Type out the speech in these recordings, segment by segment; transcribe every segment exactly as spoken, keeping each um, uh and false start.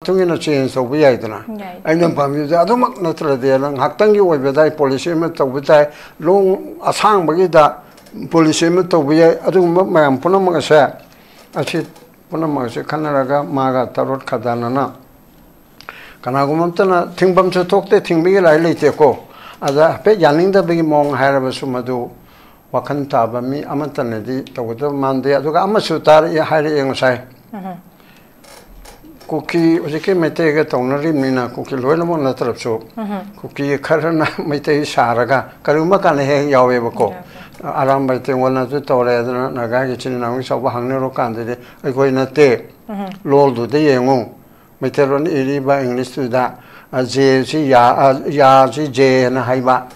ꯃꯇꯨꯡ ꯏꯟꯅ ꯆꯦꯟꯖ ꯇꯧꯕ ꯌꯥꯏꯗꯅ꯫ ꯌꯥꯏ꯫ ꯑꯩꯅ ꯄꯥꯝꯃꯤꯕꯁꯦ ꯑꯗꯨꯃꯛ ꯅꯠꯇ꯭ꯔꯗꯤ ꯉꯥꯏꯍꯥꯛꯇꯪꯒꯤ ꯑꯣꯏꯕꯗ ꯄꯣꯂꯤꯁꯤ ꯑꯃ ꯇꯧꯕ ꯇꯥꯏ, ꯂꯣꯡ ꯑꯁꯥꯡꯕꯒꯤꯗ ꯄꯣꯂꯤꯁꯤ ꯑꯃ ꯇꯧꯕ ꯌꯥꯏ꯫ ꯑꯗꯨꯒꯨꯝꯕ ꯃꯌꯥꯝ ꯄꯨꯝꯅꯃꯛ ꯑꯁꯦ, ꯑꯁꯤ ꯄꯨꯝꯅꯃꯛ ꯑꯁꯤ ꯈꯟꯅꯔꯒ ꯃꯥꯒ ꯇꯔꯣꯠ ꯈꯥꯗꯥꯅꯅ, ꯀꯅꯥꯒꯨꯝꯕ ꯑꯃꯇꯅ ꯊꯤꯡꯐꯝꯁꯨ ꯊꯣꯛꯇꯦ, ꯊꯤꯡꯕꯒꯤ ꯂꯥꯏ ꯂꯩꯇꯦꯀꯣ꯫ ꯑꯗ ꯍꯥꯏꯐꯦꯠ ꯌꯥꯅꯤꯡꯗꯕꯒꯤ ꯃꯑꯣꯡ ꯍꯥꯏꯔꯕꯁꯨ ꯃꯗꯨ ꯋꯥꯈꯜ ꯇꯥꯕ ꯃꯤ ꯑꯃꯠꯇꯅꯗꯤ ꯇꯧꯒꯗꯕ ꯃꯥꯟꯗꯦ꯫ ꯑꯗꯨꯒ ꯑꯃꯁꯨ ꯇꯥꯔꯛꯑꯦ, ꯍꯥꯏꯔꯛꯑꯦ ꯉꯁꯥꯏ꯫ ꯀꯨꯀꯤ ꯍꯧꯖꯤꯛꯀꯤ ꯃꯩꯇꯩꯒ ꯇꯧꯅꯔꯤꯕꯅꯤꯅ ꯀꯨꯀꯤ ꯂꯣꯏꯅꯃꯛ ꯅꯠꯇ꯭ꯔꯕꯁꯨ, ꯀꯨꯀꯤ ꯈꯔꯅ ꯃꯩꯇꯩ ꯁꯥꯔꯒ ꯀꯔꯤꯒꯨꯝꯕ ꯀꯥꯟꯗ ꯍꯦꯛ ꯌꯥꯎꯋꯦꯕꯀꯣ꯫ ꯑꯔꯥꯝꯕꯥꯏ ꯇꯦꯡꯒꯣꯜꯅ ꯑꯗꯨ ꯇꯧꯔꯦ, ꯑꯗꯨꯅ ꯅꯥꯒꯥꯒꯤ ꯏꯆꯤꯟ ꯏꯅꯥꯎꯒꯤ ꯆꯥꯎꯕ ꯍꯪꯅꯔꯨ ꯀꯥꯟꯗꯗꯤ ꯑꯩꯈꯣꯏ ꯅꯠꯇꯦ, ꯂꯣꯜꯗꯨꯗ ꯌꯦꯡꯉꯨ, ꯃꯩꯇꯩꯂꯣꯟ ꯏꯔꯤꯕ ꯏꯪꯂꯤꯁꯇꯨꯗ, ꯑ, ꯖꯦꯁꯤ ꯌꯥ, ꯑ, ꯌꯥꯁꯤ ꯖꯦ ꯍꯥꯏꯅ ꯍꯥꯏꯕ,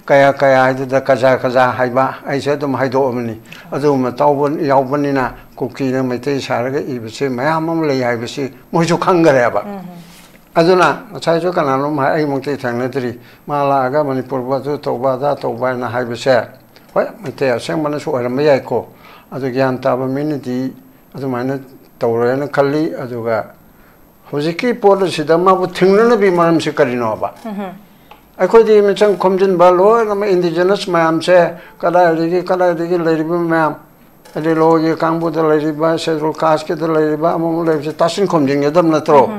ꯀꯌꯥ ꯀꯌꯥ ꯍꯥꯏꯗꯨꯗ ꯀꯖꯥ ꯀꯖꯥ ꯍꯥꯏꯕ, ꯑꯩꯁꯦ ꯑꯗꯨꯝ ꯍꯥꯏꯗꯣꯛꯑꯕꯅꯤ꯫ ꯑꯗꯨꯒꯨꯝꯕ ꯇꯧꯕ ꯌꯥꯎꯕꯅꯤꯅ ꯀꯨꯀꯤꯅ ꯃꯩꯇꯩ ꯁꯥꯔꯒ ꯏꯕꯁꯦ ꯃꯌꯥꯝ ꯑꯃ ꯂꯩ ꯍꯥꯏꯕꯁꯤ ꯃꯣꯏꯁꯨ ꯈꯪꯈ꯭ꯔꯦꯕ꯫ ꯑꯗꯨꯅ ꯉꯁꯥꯏꯁꯨ ꯀꯅꯥꯅꯣꯝ ꯍꯥꯏ, ꯑꯩꯃꯛꯇꯤ ꯊꯦꯡꯅꯗ꯭ꯔꯤ, ꯃꯥ ꯂꯥꯛꯑꯒ ꯃꯅꯤꯄꯨꯔꯕꯨ ꯑꯗꯨ ꯇꯧꯕ ꯑꯗꯥ ꯇꯧꯕ ꯍꯥꯏꯅ ꯍꯥꯏꯕꯁꯦ꯫ ꯍꯣꯏ, ꯃꯩꯇꯩ ꯑꯁꯦꯡꯕꯅꯁꯨ ꯑꯣꯏꯔꯝꯕ ꯌꯥꯏꯀꯣ꯫ ꯑꯗꯨ ꯒ꯭ꯌꯥꯟ ꯇꯥꯕ ꯃꯤꯅꯗꯤ ꯑꯗꯨꯃꯥꯏꯅ ꯇꯧꯔꯣꯏꯅ ꯈꯜꯂꯤ꯫ ꯑꯗꯨꯒ ꯍꯧꯖꯤꯛꯀꯤ ꯄꯣꯠ ꯑꯁꯤꯗ ꯃꯥꯕꯨ ꯊꯤꯡꯅꯅꯕꯒꯤ ꯃꯔꯝꯁꯤ ꯀꯔꯤꯅꯣꯕ? ꯑꯩꯈꯣꯏꯗꯤ ꯃꯤꯆꯪ ꯈꯣꯝꯖꯤꯟꯕ ꯂꯣꯏꯅꯃꯛ ꯏꯟꯗꯤꯖꯤꯅꯁ ꯃꯌꯥꯝꯁꯦ ꯀꯗꯥꯏꯗꯒꯤ, ꯀꯗꯥꯏꯗꯒꯤ ꯂꯩꯔꯤꯕ ꯃꯌꯥꯝ, ꯑꯗꯩ ꯂꯣꯒꯤ ꯀꯥꯡꯕꯨꯗ ꯂꯩꯔꯤꯕ, ꯁꯦꯗꯨꯜ ꯀꯥꯁꯀꯤꯗ ꯂꯩꯔꯤꯕ, ꯑꯃꯃꯨꯛ ꯂꯩꯕꯁꯦ ꯇꯥꯁꯤꯟ ꯈꯣꯝꯖꯤꯟꯒꯗꯕ ꯅꯠꯇ꯭ꯔꯣ?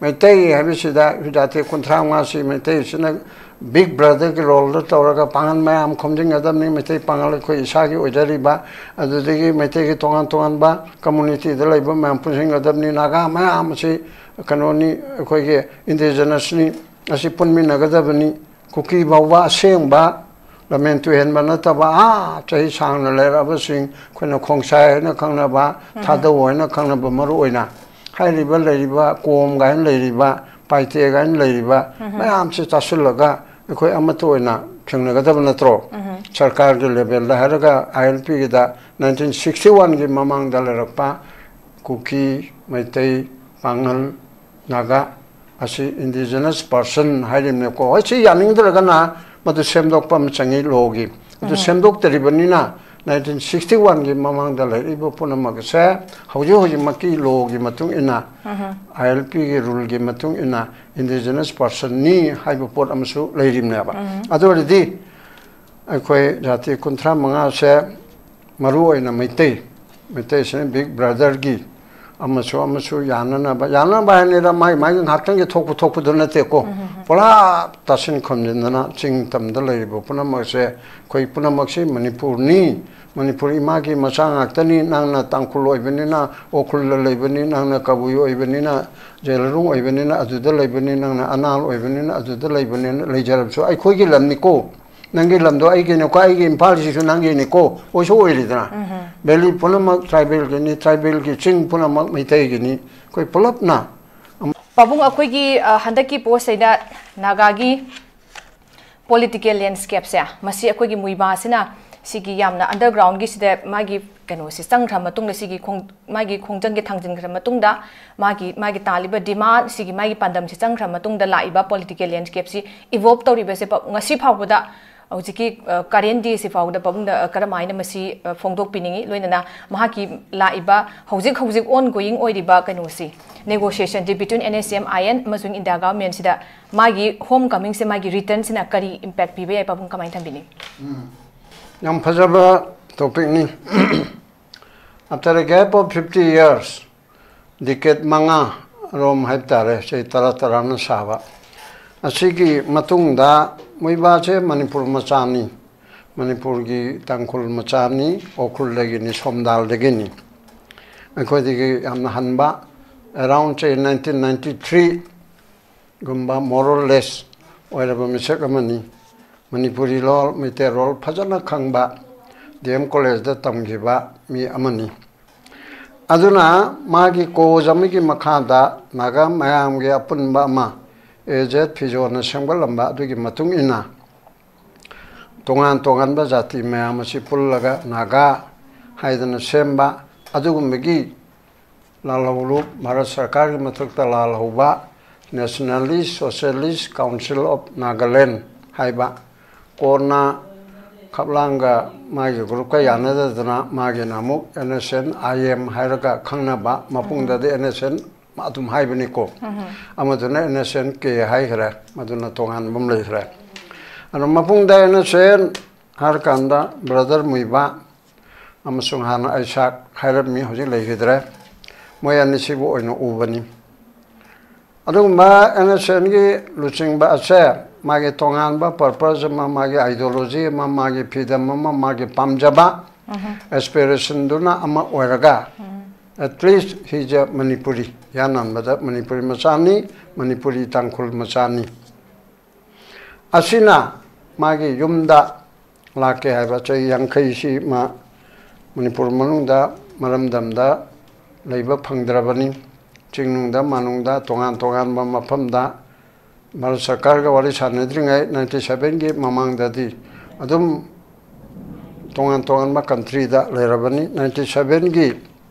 ꯃꯩꯇꯩ ꯍꯥꯏꯕꯁꯤꯗ ꯖꯥꯇꯤ ꯀꯨꯟꯊ꯭ꯔꯥ ꯃꯉꯥꯁꯤ ꯃꯩꯇꯩꯁꯤꯅ ꯕꯤꯛ ꯕ꯭ꯔꯗꯔꯒꯤ ꯔꯣꯜꯗ ꯇꯧꯔꯒ ꯄꯥꯡꯒꯜ ꯃꯌꯥꯝ ꯈꯣꯝꯖꯤꯟꯒꯗꯕꯅꯤ꯫ ꯃꯩꯇꯩ ꯄꯥꯡꯒꯜ ꯑꯩꯈꯣꯏ ꯏꯁꯥꯒꯤ ꯑꯣꯏꯖꯔꯤꯕ, ꯑꯗꯨꯗꯒꯤ ꯃꯩꯇꯩꯒꯤ ꯇꯣꯉꯥꯟ ꯇꯣꯉꯥꯟꯕ ꯀꯝꯃꯨꯅꯤꯇꯤꯗ ꯂꯩꯕ ꯃꯌꯥꯝ ꯄꯨꯟꯁꯤꯟꯒꯗꯕꯅꯤ꯫ ꯅꯥꯒꯥ ꯃꯌꯥꯝ ꯑꯁꯤ ꯀꯩꯅꯣꯅꯤ, ꯑꯩꯈꯣꯏꯒꯤ ꯏꯟꯗꯤꯖꯤꯅꯁꯅꯤ, ꯑꯁꯤ ꯄꯨꯟꯃꯤꯟꯅꯒꯗꯕꯅꯤ꯫ ꯀꯨꯀꯤ ꯐꯥꯎꯕ ꯑꯁꯦꯡꯕ ꯂꯝꯍꯦꯟ ꯇꯨꯍꯦꯟꯕ ꯅꯠꯇꯕ, ꯑꯥ, ꯆꯍꯤ ꯁꯥꯡꯅ ꯂꯩꯔꯛꯑꯕꯁꯤꯡ, ꯑꯩꯈꯣꯏꯅ ꯈꯣꯡꯁꯥꯏ ꯍꯥꯏꯅ ꯈꯪꯅꯕ, ꯊꯥꯗꯧ ꯍꯥꯏꯅ ꯈꯪꯅꯕ, ꯃꯔꯨ ꯑꯣꯏꯅ ꯍꯥꯏꯔꯤꯕ ꯂꯩꯔꯤꯕ ꯀꯣꯝ ꯀꯥꯏꯅ ꯂꯩꯔꯤꯕ, ꯄꯥꯏꯇꯦ ꯀꯥꯏꯅ ꯂꯩꯔꯤꯕ ꯃꯌꯥꯝꯁꯦ ꯇꯥꯁꯤꯜꯂꯒ ꯑꯩꯈꯣꯏ ꯑꯃꯠꯇ ꯑꯣꯏꯅ ꯊꯦꯡꯅꯒꯗꯕ ꯅꯠꯇ꯭ꯔꯣ? ꯁꯔꯀꯥꯔꯒꯤ ꯂꯦꯚꯦꯜꯗ ꯍꯥꯏꯔꯒ ꯑꯥꯏ ꯑꯦꯜ ꯄꯤꯒꯤꯗ ꯅꯥꯏꯟꯇꯤꯟ ꯁꯤꯛꯁꯇꯤ ꯋꯥꯟꯒꯤ ꯃꯃꯥꯡꯗ ꯂꯩꯔꯛꯄ ꯀꯨꯀꯤ, ꯃꯩꯇꯩ, ꯄꯥꯉꯜ, ꯅꯥꯒꯥ ꯑꯁꯤ ꯏꯟꯗꯤꯖꯤꯅꯁ ꯄꯔꯁꯟ ꯍꯥꯏꯔꯤꯕꯅꯦꯀꯣ꯫ ꯍꯣꯏ, ꯁꯤ ꯌꯥꯅꯤꯡꯗ꯭ꯔꯒꯅ ꯃꯗꯨ ꯁꯦꯝꯗꯣꯛꯄ ꯑꯃ ꯆꯪꯉꯤ ꯂꯣꯒꯤ꯫ ꯑꯗꯨ ꯁꯦꯝꯗꯣꯛꯇꯔꯤꯕꯅꯤꯅ ꯅꯥꯏꯟꯇꯤꯟ ꯁꯤꯛꯁꯇꯤ ꯋꯥꯟꯒꯤ ꯃꯃꯥꯡꯗ ꯂꯩꯔꯛꯏꯕ ꯄꯨꯝꯅꯃꯛ ꯑꯁꯦ ꯍꯧꯖꯤꯛ ꯍꯧꯖꯤꯛꯃꯛꯀꯤ ꯂꯣꯒꯤ ꯃꯇꯨꯡ ꯏꯟꯅ, ꯑꯥꯏ ꯑꯦꯜ ꯄꯤꯒꯤ ꯔꯨꯜꯒꯤ ꯃꯇꯨꯡ ꯏꯟꯅ ꯏꯟꯗꯤꯖꯤꯅꯁ ꯄꯔꯁꯟꯅꯤ ꯍꯥꯏꯕ ꯄꯣꯠ ꯑꯃꯁꯨ ꯂꯩꯔꯤꯕꯅꯦꯕ꯫ ꯑꯗꯨ ꯑꯣꯏꯔꯗꯤ ꯑꯩꯈꯣꯏ ꯖꯥꯇꯤ ꯀꯨꯟꯊ꯭ꯔꯥ ꯃꯉꯥꯁꯦ, ꯃꯔꯨ ꯑꯣꯏꯅ ꯃꯩꯇꯩ, ꯃꯩꯇꯩꯁꯤꯅ ꯕꯤꯛ ꯕ꯭ꯔꯗꯔꯒꯤ ꯑꯃꯁꯨ ꯑꯃꯁꯨ ꯌꯥꯅꯅꯕ, ꯌꯥꯅꯅꯕ ꯍꯥꯏꯅꯤꯗ, ꯃꯥꯏ ꯃꯥꯏꯒꯤ ꯉꯥꯏꯍꯥꯛꯇꯪꯒꯤ ꯊꯣꯛꯄ ꯊꯣꯛꯄꯗꯨ ꯅꯠꯇꯦꯀꯣ꯫ ꯄꯨꯔꯥ ꯇꯥꯁꯤꯟ ꯈꯣꯝꯖꯤꯟꯗꯅ ꯆꯤꯡ ꯇꯝꯗ ꯂꯩꯔꯤꯕ ꯄꯨꯝꯅꯃꯛꯁꯦ, ꯑꯩꯈꯣꯏ ꯄꯨꯝꯅꯃꯛꯁꯤ ꯃꯅꯤꯄꯨꯔꯅꯤ, ꯃꯅꯤꯄꯨꯔ ꯏꯃꯥꯒꯤ ꯃꯆꯥ ꯉꯥꯛꯇꯅꯤ꯫ ꯅꯪꯅ ꯇꯥꯡꯈꯨꯜ ꯑꯣꯏꯕꯅꯤꯅ ꯎꯈ꯭ꯔꯨꯜꯗ ꯂꯩꯕꯅꯤ, ꯅꯪꯅ ꯀꯕꯨꯏ ꯑꯣꯏꯕꯅꯤꯅ ꯖꯦꯂꯔꯨꯡ ꯑꯣꯏꯕꯅꯤꯅ ꯑꯗꯨꯗ ꯂꯩꯕꯅꯤ, ꯅꯪꯅ ꯑꯅꯥꯜ ꯑꯣꯏꯕꯅꯤꯅ ꯑꯗꯨꯗ ꯂꯩꯕꯅꯤꯅ, ꯂꯩꯖꯔꯕꯁꯨ ꯑꯩꯈꯣꯏꯒꯤ ꯂꯝꯅꯤꯀꯣ꯫ ꯅꯪꯒꯤ ꯂꯝꯗꯣ ꯑꯩꯒꯤꯅꯤꯀꯣ, ꯑꯩꯒꯤ ꯏꯝꯐꯥꯜꯁꯤꯁꯨ ꯅꯪꯒꯤꯅꯤꯀꯣ, ꯑꯣꯏꯁꯨ ꯑꯣꯏꯔꯤꯗꯅ꯫ ꯚꯦꯂꯤ ꯄꯨꯝꯅꯃꯛ ꯇ꯭ꯔꯥꯏꯕꯦꯜꯒꯤꯅꯤ, ꯇ꯭ꯔꯥꯏꯕꯦꯜꯒꯤ ꯆꯤꯡ ꯄꯨꯝꯅꯃꯛ ꯃꯩꯇꯩꯒꯤꯅꯤ꯫ ꯑꯩꯈꯣꯏ ꯄꯨꯂꯞꯅ ꯄꯥꯕꯨꯡ, ꯑꯩꯈꯣꯏꯒꯤ, ꯑ, ꯍꯟꯗꯛꯀꯤ ꯄꯣꯠꯁꯤꯗ ꯅꯥꯒꯥꯒꯤ ꯄꯣꯂꯤꯇꯤꯀꯦꯜ ꯂꯦꯟꯁꯀꯦꯞꯁꯦ, ꯃꯁꯤ ꯑꯩꯈꯣꯏꯒꯤ ꯃꯨꯏꯕꯥꯁꯤꯅ ꯁꯤꯒꯤ ꯌꯥꯝꯅ ꯑꯟꯗꯔꯒ꯭ꯔꯥꯎꯟꯒꯤꯁꯤꯗ ꯃꯥꯒꯤ ꯀꯩꯅꯣꯁꯤ ꯆꯪꯈ꯭ꯔ ꯃꯇꯨꯡꯗ, ꯁꯤꯒꯤ ꯈꯣꯡ-, ꯃꯥꯒꯤ ꯈꯣꯡꯖꯪꯒꯤ ꯊꯥꯡꯖꯤꯟꯈ꯭ꯔ ꯃꯇꯨꯡꯗ, ꯃꯥꯒꯤ, ꯃꯥꯒꯤ ꯇꯥꯜꯂꯤꯕ ꯗꯤꯃꯥꯟ, ꯁꯤꯒꯤ ꯃꯥꯒꯤ ꯄꯥꯟꯗꯝꯁꯤ ꯆꯪꯈ꯭ꯔ ꯃꯇꯨꯡꯗ ꯂꯥꯛꯏꯕ ꯄꯣꯂꯤꯇꯤꯀꯦꯜ ꯂꯦꯟꯁꯀꯦꯞꯁꯤ ꯏꯚꯣꯜꯕ ꯇꯧꯔꯤꯕꯁꯦ ꯄ-, ꯉꯁꯤ ꯐꯥꯎꯕꯗ, ꯍꯧꯖꯤꯛꯀꯤ, ꯑ, ꯀꯔꯦꯟ ꯗꯦꯁꯤ ꯐꯥꯎꯕꯗ ꯄꯥꯕꯨꯡꯗ, ꯑ, ꯀꯔꯝꯍꯥꯏꯅ ꯃꯁꯤ, ꯑ, ꯐꯣꯡꯗꯣꯛꯄꯤꯅꯤꯡꯉꯤ? ꯂꯣꯏꯅꯅ ꯃꯍꯥꯛꯀꯤ ꯂꯥꯛꯏꯕ ꯍꯧꯖꯤꯛ ꯍꯧꯖꯤꯛ ꯑꯣꯟ ꯒꯣꯌꯤꯡ ꯑꯣꯏꯔꯤꯕ ꯀꯩꯅꯣꯁꯤ, ꯅꯦꯒꯣꯁꯤꯌꯦꯁꯟꯁꯤ between N S C M I N ꯑꯃꯁꯨꯡ ꯏꯟꯗꯤꯌꯥ ꯒꯚꯔꯟꯃꯦꯟꯁꯤꯗ ꯃꯥꯒꯤ ꯍꯣꯝ ꯀꯃꯤꯡꯁꯦ, ꯃꯥꯒꯤ ꯔꯤꯇꯔꯟꯁꯤꯅ ꯀꯔꯤ ꯏꯝꯄꯦꯛ ꯄꯤꯕ ꯌꯥꯏ, ꯄꯥꯕꯨꯡ ꯀꯃꯥꯏꯅ ꯊꯝꯕꯤꯅꯤ? ꯌꯥꯝ ꯐꯖꯕ ꯇꯣꯄꯤꯛꯅꯤ꯫ After a gap of fifty years, ꯗꯤꯀꯦꯠ ꯃꯉꯥ ꯔꯣꯝ ꯍꯥꯏꯕ ꯇꯥꯔꯦ, ꯆꯍꯤ ꯇꯔꯥ ꯇꯔꯥꯅ ꯁꯥꯕ꯫ ꯑꯁꯤꯒꯤ ꯃꯇꯨꯡꯗ ꯃꯨꯏꯕꯥꯁꯦ ꯃꯅꯤꯄꯨꯔ ꯃꯆꯥꯅꯤ, ꯃꯅꯤꯄꯨꯔꯒꯤ ꯇꯥꯡꯈꯨꯜ ꯃꯆꯥꯅꯤ, ꯎꯈ꯭ꯔꯨꯜꯗꯒꯤꯅꯤ, ꯁꯣꯝꯗꯥꯜꯗꯒꯤꯅꯤ꯫ ꯑꯩꯈꯣꯏꯗꯒꯤ ꯌꯥꯝꯅ ꯍꯟꯕ, around ꯆꯍꯤ ꯅꯥꯏꯟꯇꯤꯟ ꯅꯥꯏꯟꯇꯤ ꯊ꯭ꯔꯤ ꯒꯨꯝꯕ more or less ꯑꯣꯏꯔꯕ ꯃꯤꯁꯛ ꯑꯃꯅꯤ꯫ ꯃꯅꯤꯄꯨꯔꯤ ꯂꯣꯜ, ꯃꯩꯇꯩꯔꯣꯜ ꯐꯖꯅ ꯈꯪꯕ, ꯗꯤ ꯑꯦꯝ ꯀꯣꯂꯦꯖꯇ ꯇꯝꯈꯤꯕ ꯃꯤ ꯑꯃꯅꯤ꯫ ꯑꯗꯨꯅ ꯃꯥꯒꯤ ꯀꯣꯖ ꯑꯃꯒꯤ ꯃꯈꯥꯗ ꯅꯥꯒꯥ ꯃꯌꯥꯝꯒꯤ ꯑꯄꯨꯟꯕ ꯑꯃ ꯑꯦ ꯖꯦꯠ ꯐꯤꯖꯣꯅ ꯁꯦꯝꯒꯠꯂꯝꯕ ꯑꯗꯨꯒꯤ ꯃꯇꯨꯡ ꯏꯟꯅ ꯇꯣꯉꯥꯟ ꯇꯣꯉꯥꯟꯕ ꯖꯥꯇꯤ ꯃꯌꯥꯝ ꯑꯁꯤ ꯄꯨꯜꯂꯒ ꯅꯥꯒꯥ ꯍꯥꯏꯗꯅ ꯁꯦꯝꯕ ꯑꯗꯨꯒꯨꯝꯕꯒꯤ ꯂꯥꯜꯍꯧꯂꯨꯞ, ꯚꯥꯔꯠ ꯁꯔꯀꯥꯔꯒꯤ ꯃꯊꯛꯇ ꯂꯥꯜꯍꯧꯕ Nationalist Socialist Council of Nagaland ꯍꯥꯏꯕ, ꯀꯣꯟꯅ ꯈꯞꯂꯥꯡꯒ ꯃꯥꯒꯤ ꯒ꯭ꯔꯨꯞꯀ ꯌꯥꯅꯗꯗꯅ ꯃꯥꯒꯤꯅ ꯑꯃꯨꯛ N S N I M ꯍꯥꯏꯔꯒ ꯈꯪꯅꯕ, ꯃꯄꯨꯡꯗꯗꯤ ꯑꯦꯟ ꯑꯦꯁ ꯑꯦꯟ ꯑꯗꯨꯝ ꯍꯥꯏꯕꯅꯤꯀꯣ꯫ ꯑꯃꯗꯨꯅ ꯑꯦꯟ ꯑꯦꯁ ꯑꯦꯟ ꯀꯦ ꯍꯥꯏꯈ꯭ꯔꯦ, ꯃꯗꯨꯅ ꯇꯣꯉꯥꯟꯕ ꯑꯃ ꯂꯩꯈ꯭ꯔꯦ꯫ ꯑꯗꯣ ꯃꯄꯨꯡꯗ ꯑꯦꯟ ꯑꯦꯁ ꯑꯦꯟ ꯍꯥꯏꯔꯀꯥꯟꯗ ꯕ꯭ꯔꯗꯔ ꯃꯨꯏꯕ ꯑꯃꯁꯨꯡ ꯍꯥꯟꯅ ꯑꯩꯁꯥꯛ ꯍꯥꯏꯔꯝꯃꯤ, ꯍꯧꯖꯤꯛ ꯂꯩꯈꯤꯗ꯭ꯔꯦ꯫ ꯃꯣꯏ ꯑꯅꯤꯁꯤꯕꯨ ꯑꯣꯏꯅ ꯎꯕꯅꯤ꯫ ꯑꯗꯨꯒꯨꯝꯕ ꯑꯦꯟ ꯑꯦꯁ ꯑꯦꯟꯒꯤ ꯂꯨꯆꯤꯡꯕ ꯑꯁꯦ ꯃꯥꯒꯤ ꯇꯣꯉꯥꯟꯕ ꯄꯔꯄꯁ ꯑꯃ, ꯃꯥꯒꯤ ꯑꯥꯏꯗꯤꯌꯣꯂꯣꯖꯤ ꯑꯃ, ꯃꯥꯒꯤ ꯐ꯭ꯔꯤꯗꯝ ꯑꯃ, ꯃꯥꯒꯤ ꯄꯥꯝꯖꯕ ꯑꯦꯁꯄꯤꯔꯦꯁꯟꯗꯨꯅ ꯑꯃ ꯑꯣꯏꯔꯒ, at least he's a Manipuri, ꯌꯥꯅꯟꯕꯗ Manipuri ꯃꯆꯥꯅꯤ, ꯃꯅꯤꯄꯨꯔꯤ ꯇꯥꯡꯈꯨꯜ ꯃꯆꯥꯅꯤ꯫ ꯑꯁꯤꯅ ꯃꯥꯒꯤ ꯌꯨꯝꯗ ꯂꯥꯛꯀꯦ ꯍꯥꯏꯕ ꯆꯍꯤ ꯌꯥꯡꯈꯩꯁꯤ ꯃꯥ ꯃꯅꯤꯄꯨꯔ ꯃꯅꯨꯡꯗ ꯃꯔꯝꯗꯝꯗ ꯂꯩꯕ ꯐꯪꯗ꯭ꯔꯕꯅꯤ꯫ ꯆꯤꯡꯅꯨꯡꯗ, ꯃꯥꯅꯨꯡꯗ, ꯇꯣꯉꯥꯟ ꯇꯣꯉꯥꯟꯕ ꯃꯐꯝꯗ ꯚꯥꯔꯠ ꯁꯔꯀꯥꯔꯒ ꯋꯥꯔꯤ ꯁꯥꯟꯅꯗ꯭ꯔꯤꯉꯩ ꯅꯥꯏꯟꯇꯤ ꯁꯚꯦꯟꯒꯤ ꯃꯃꯥꯡꯗꯗꯤ ꯑꯗꯨꯝ ꯇꯣꯉꯥꯟ ꯇꯣꯉꯥꯟꯕ ꯀꯟꯇ꯭ꯔꯤꯗ ꯂꯩꯔꯕꯅꯤ꯫ ꯅꯥꯏꯟꯇꯤ ꯁꯚꯦꯟꯒꯤ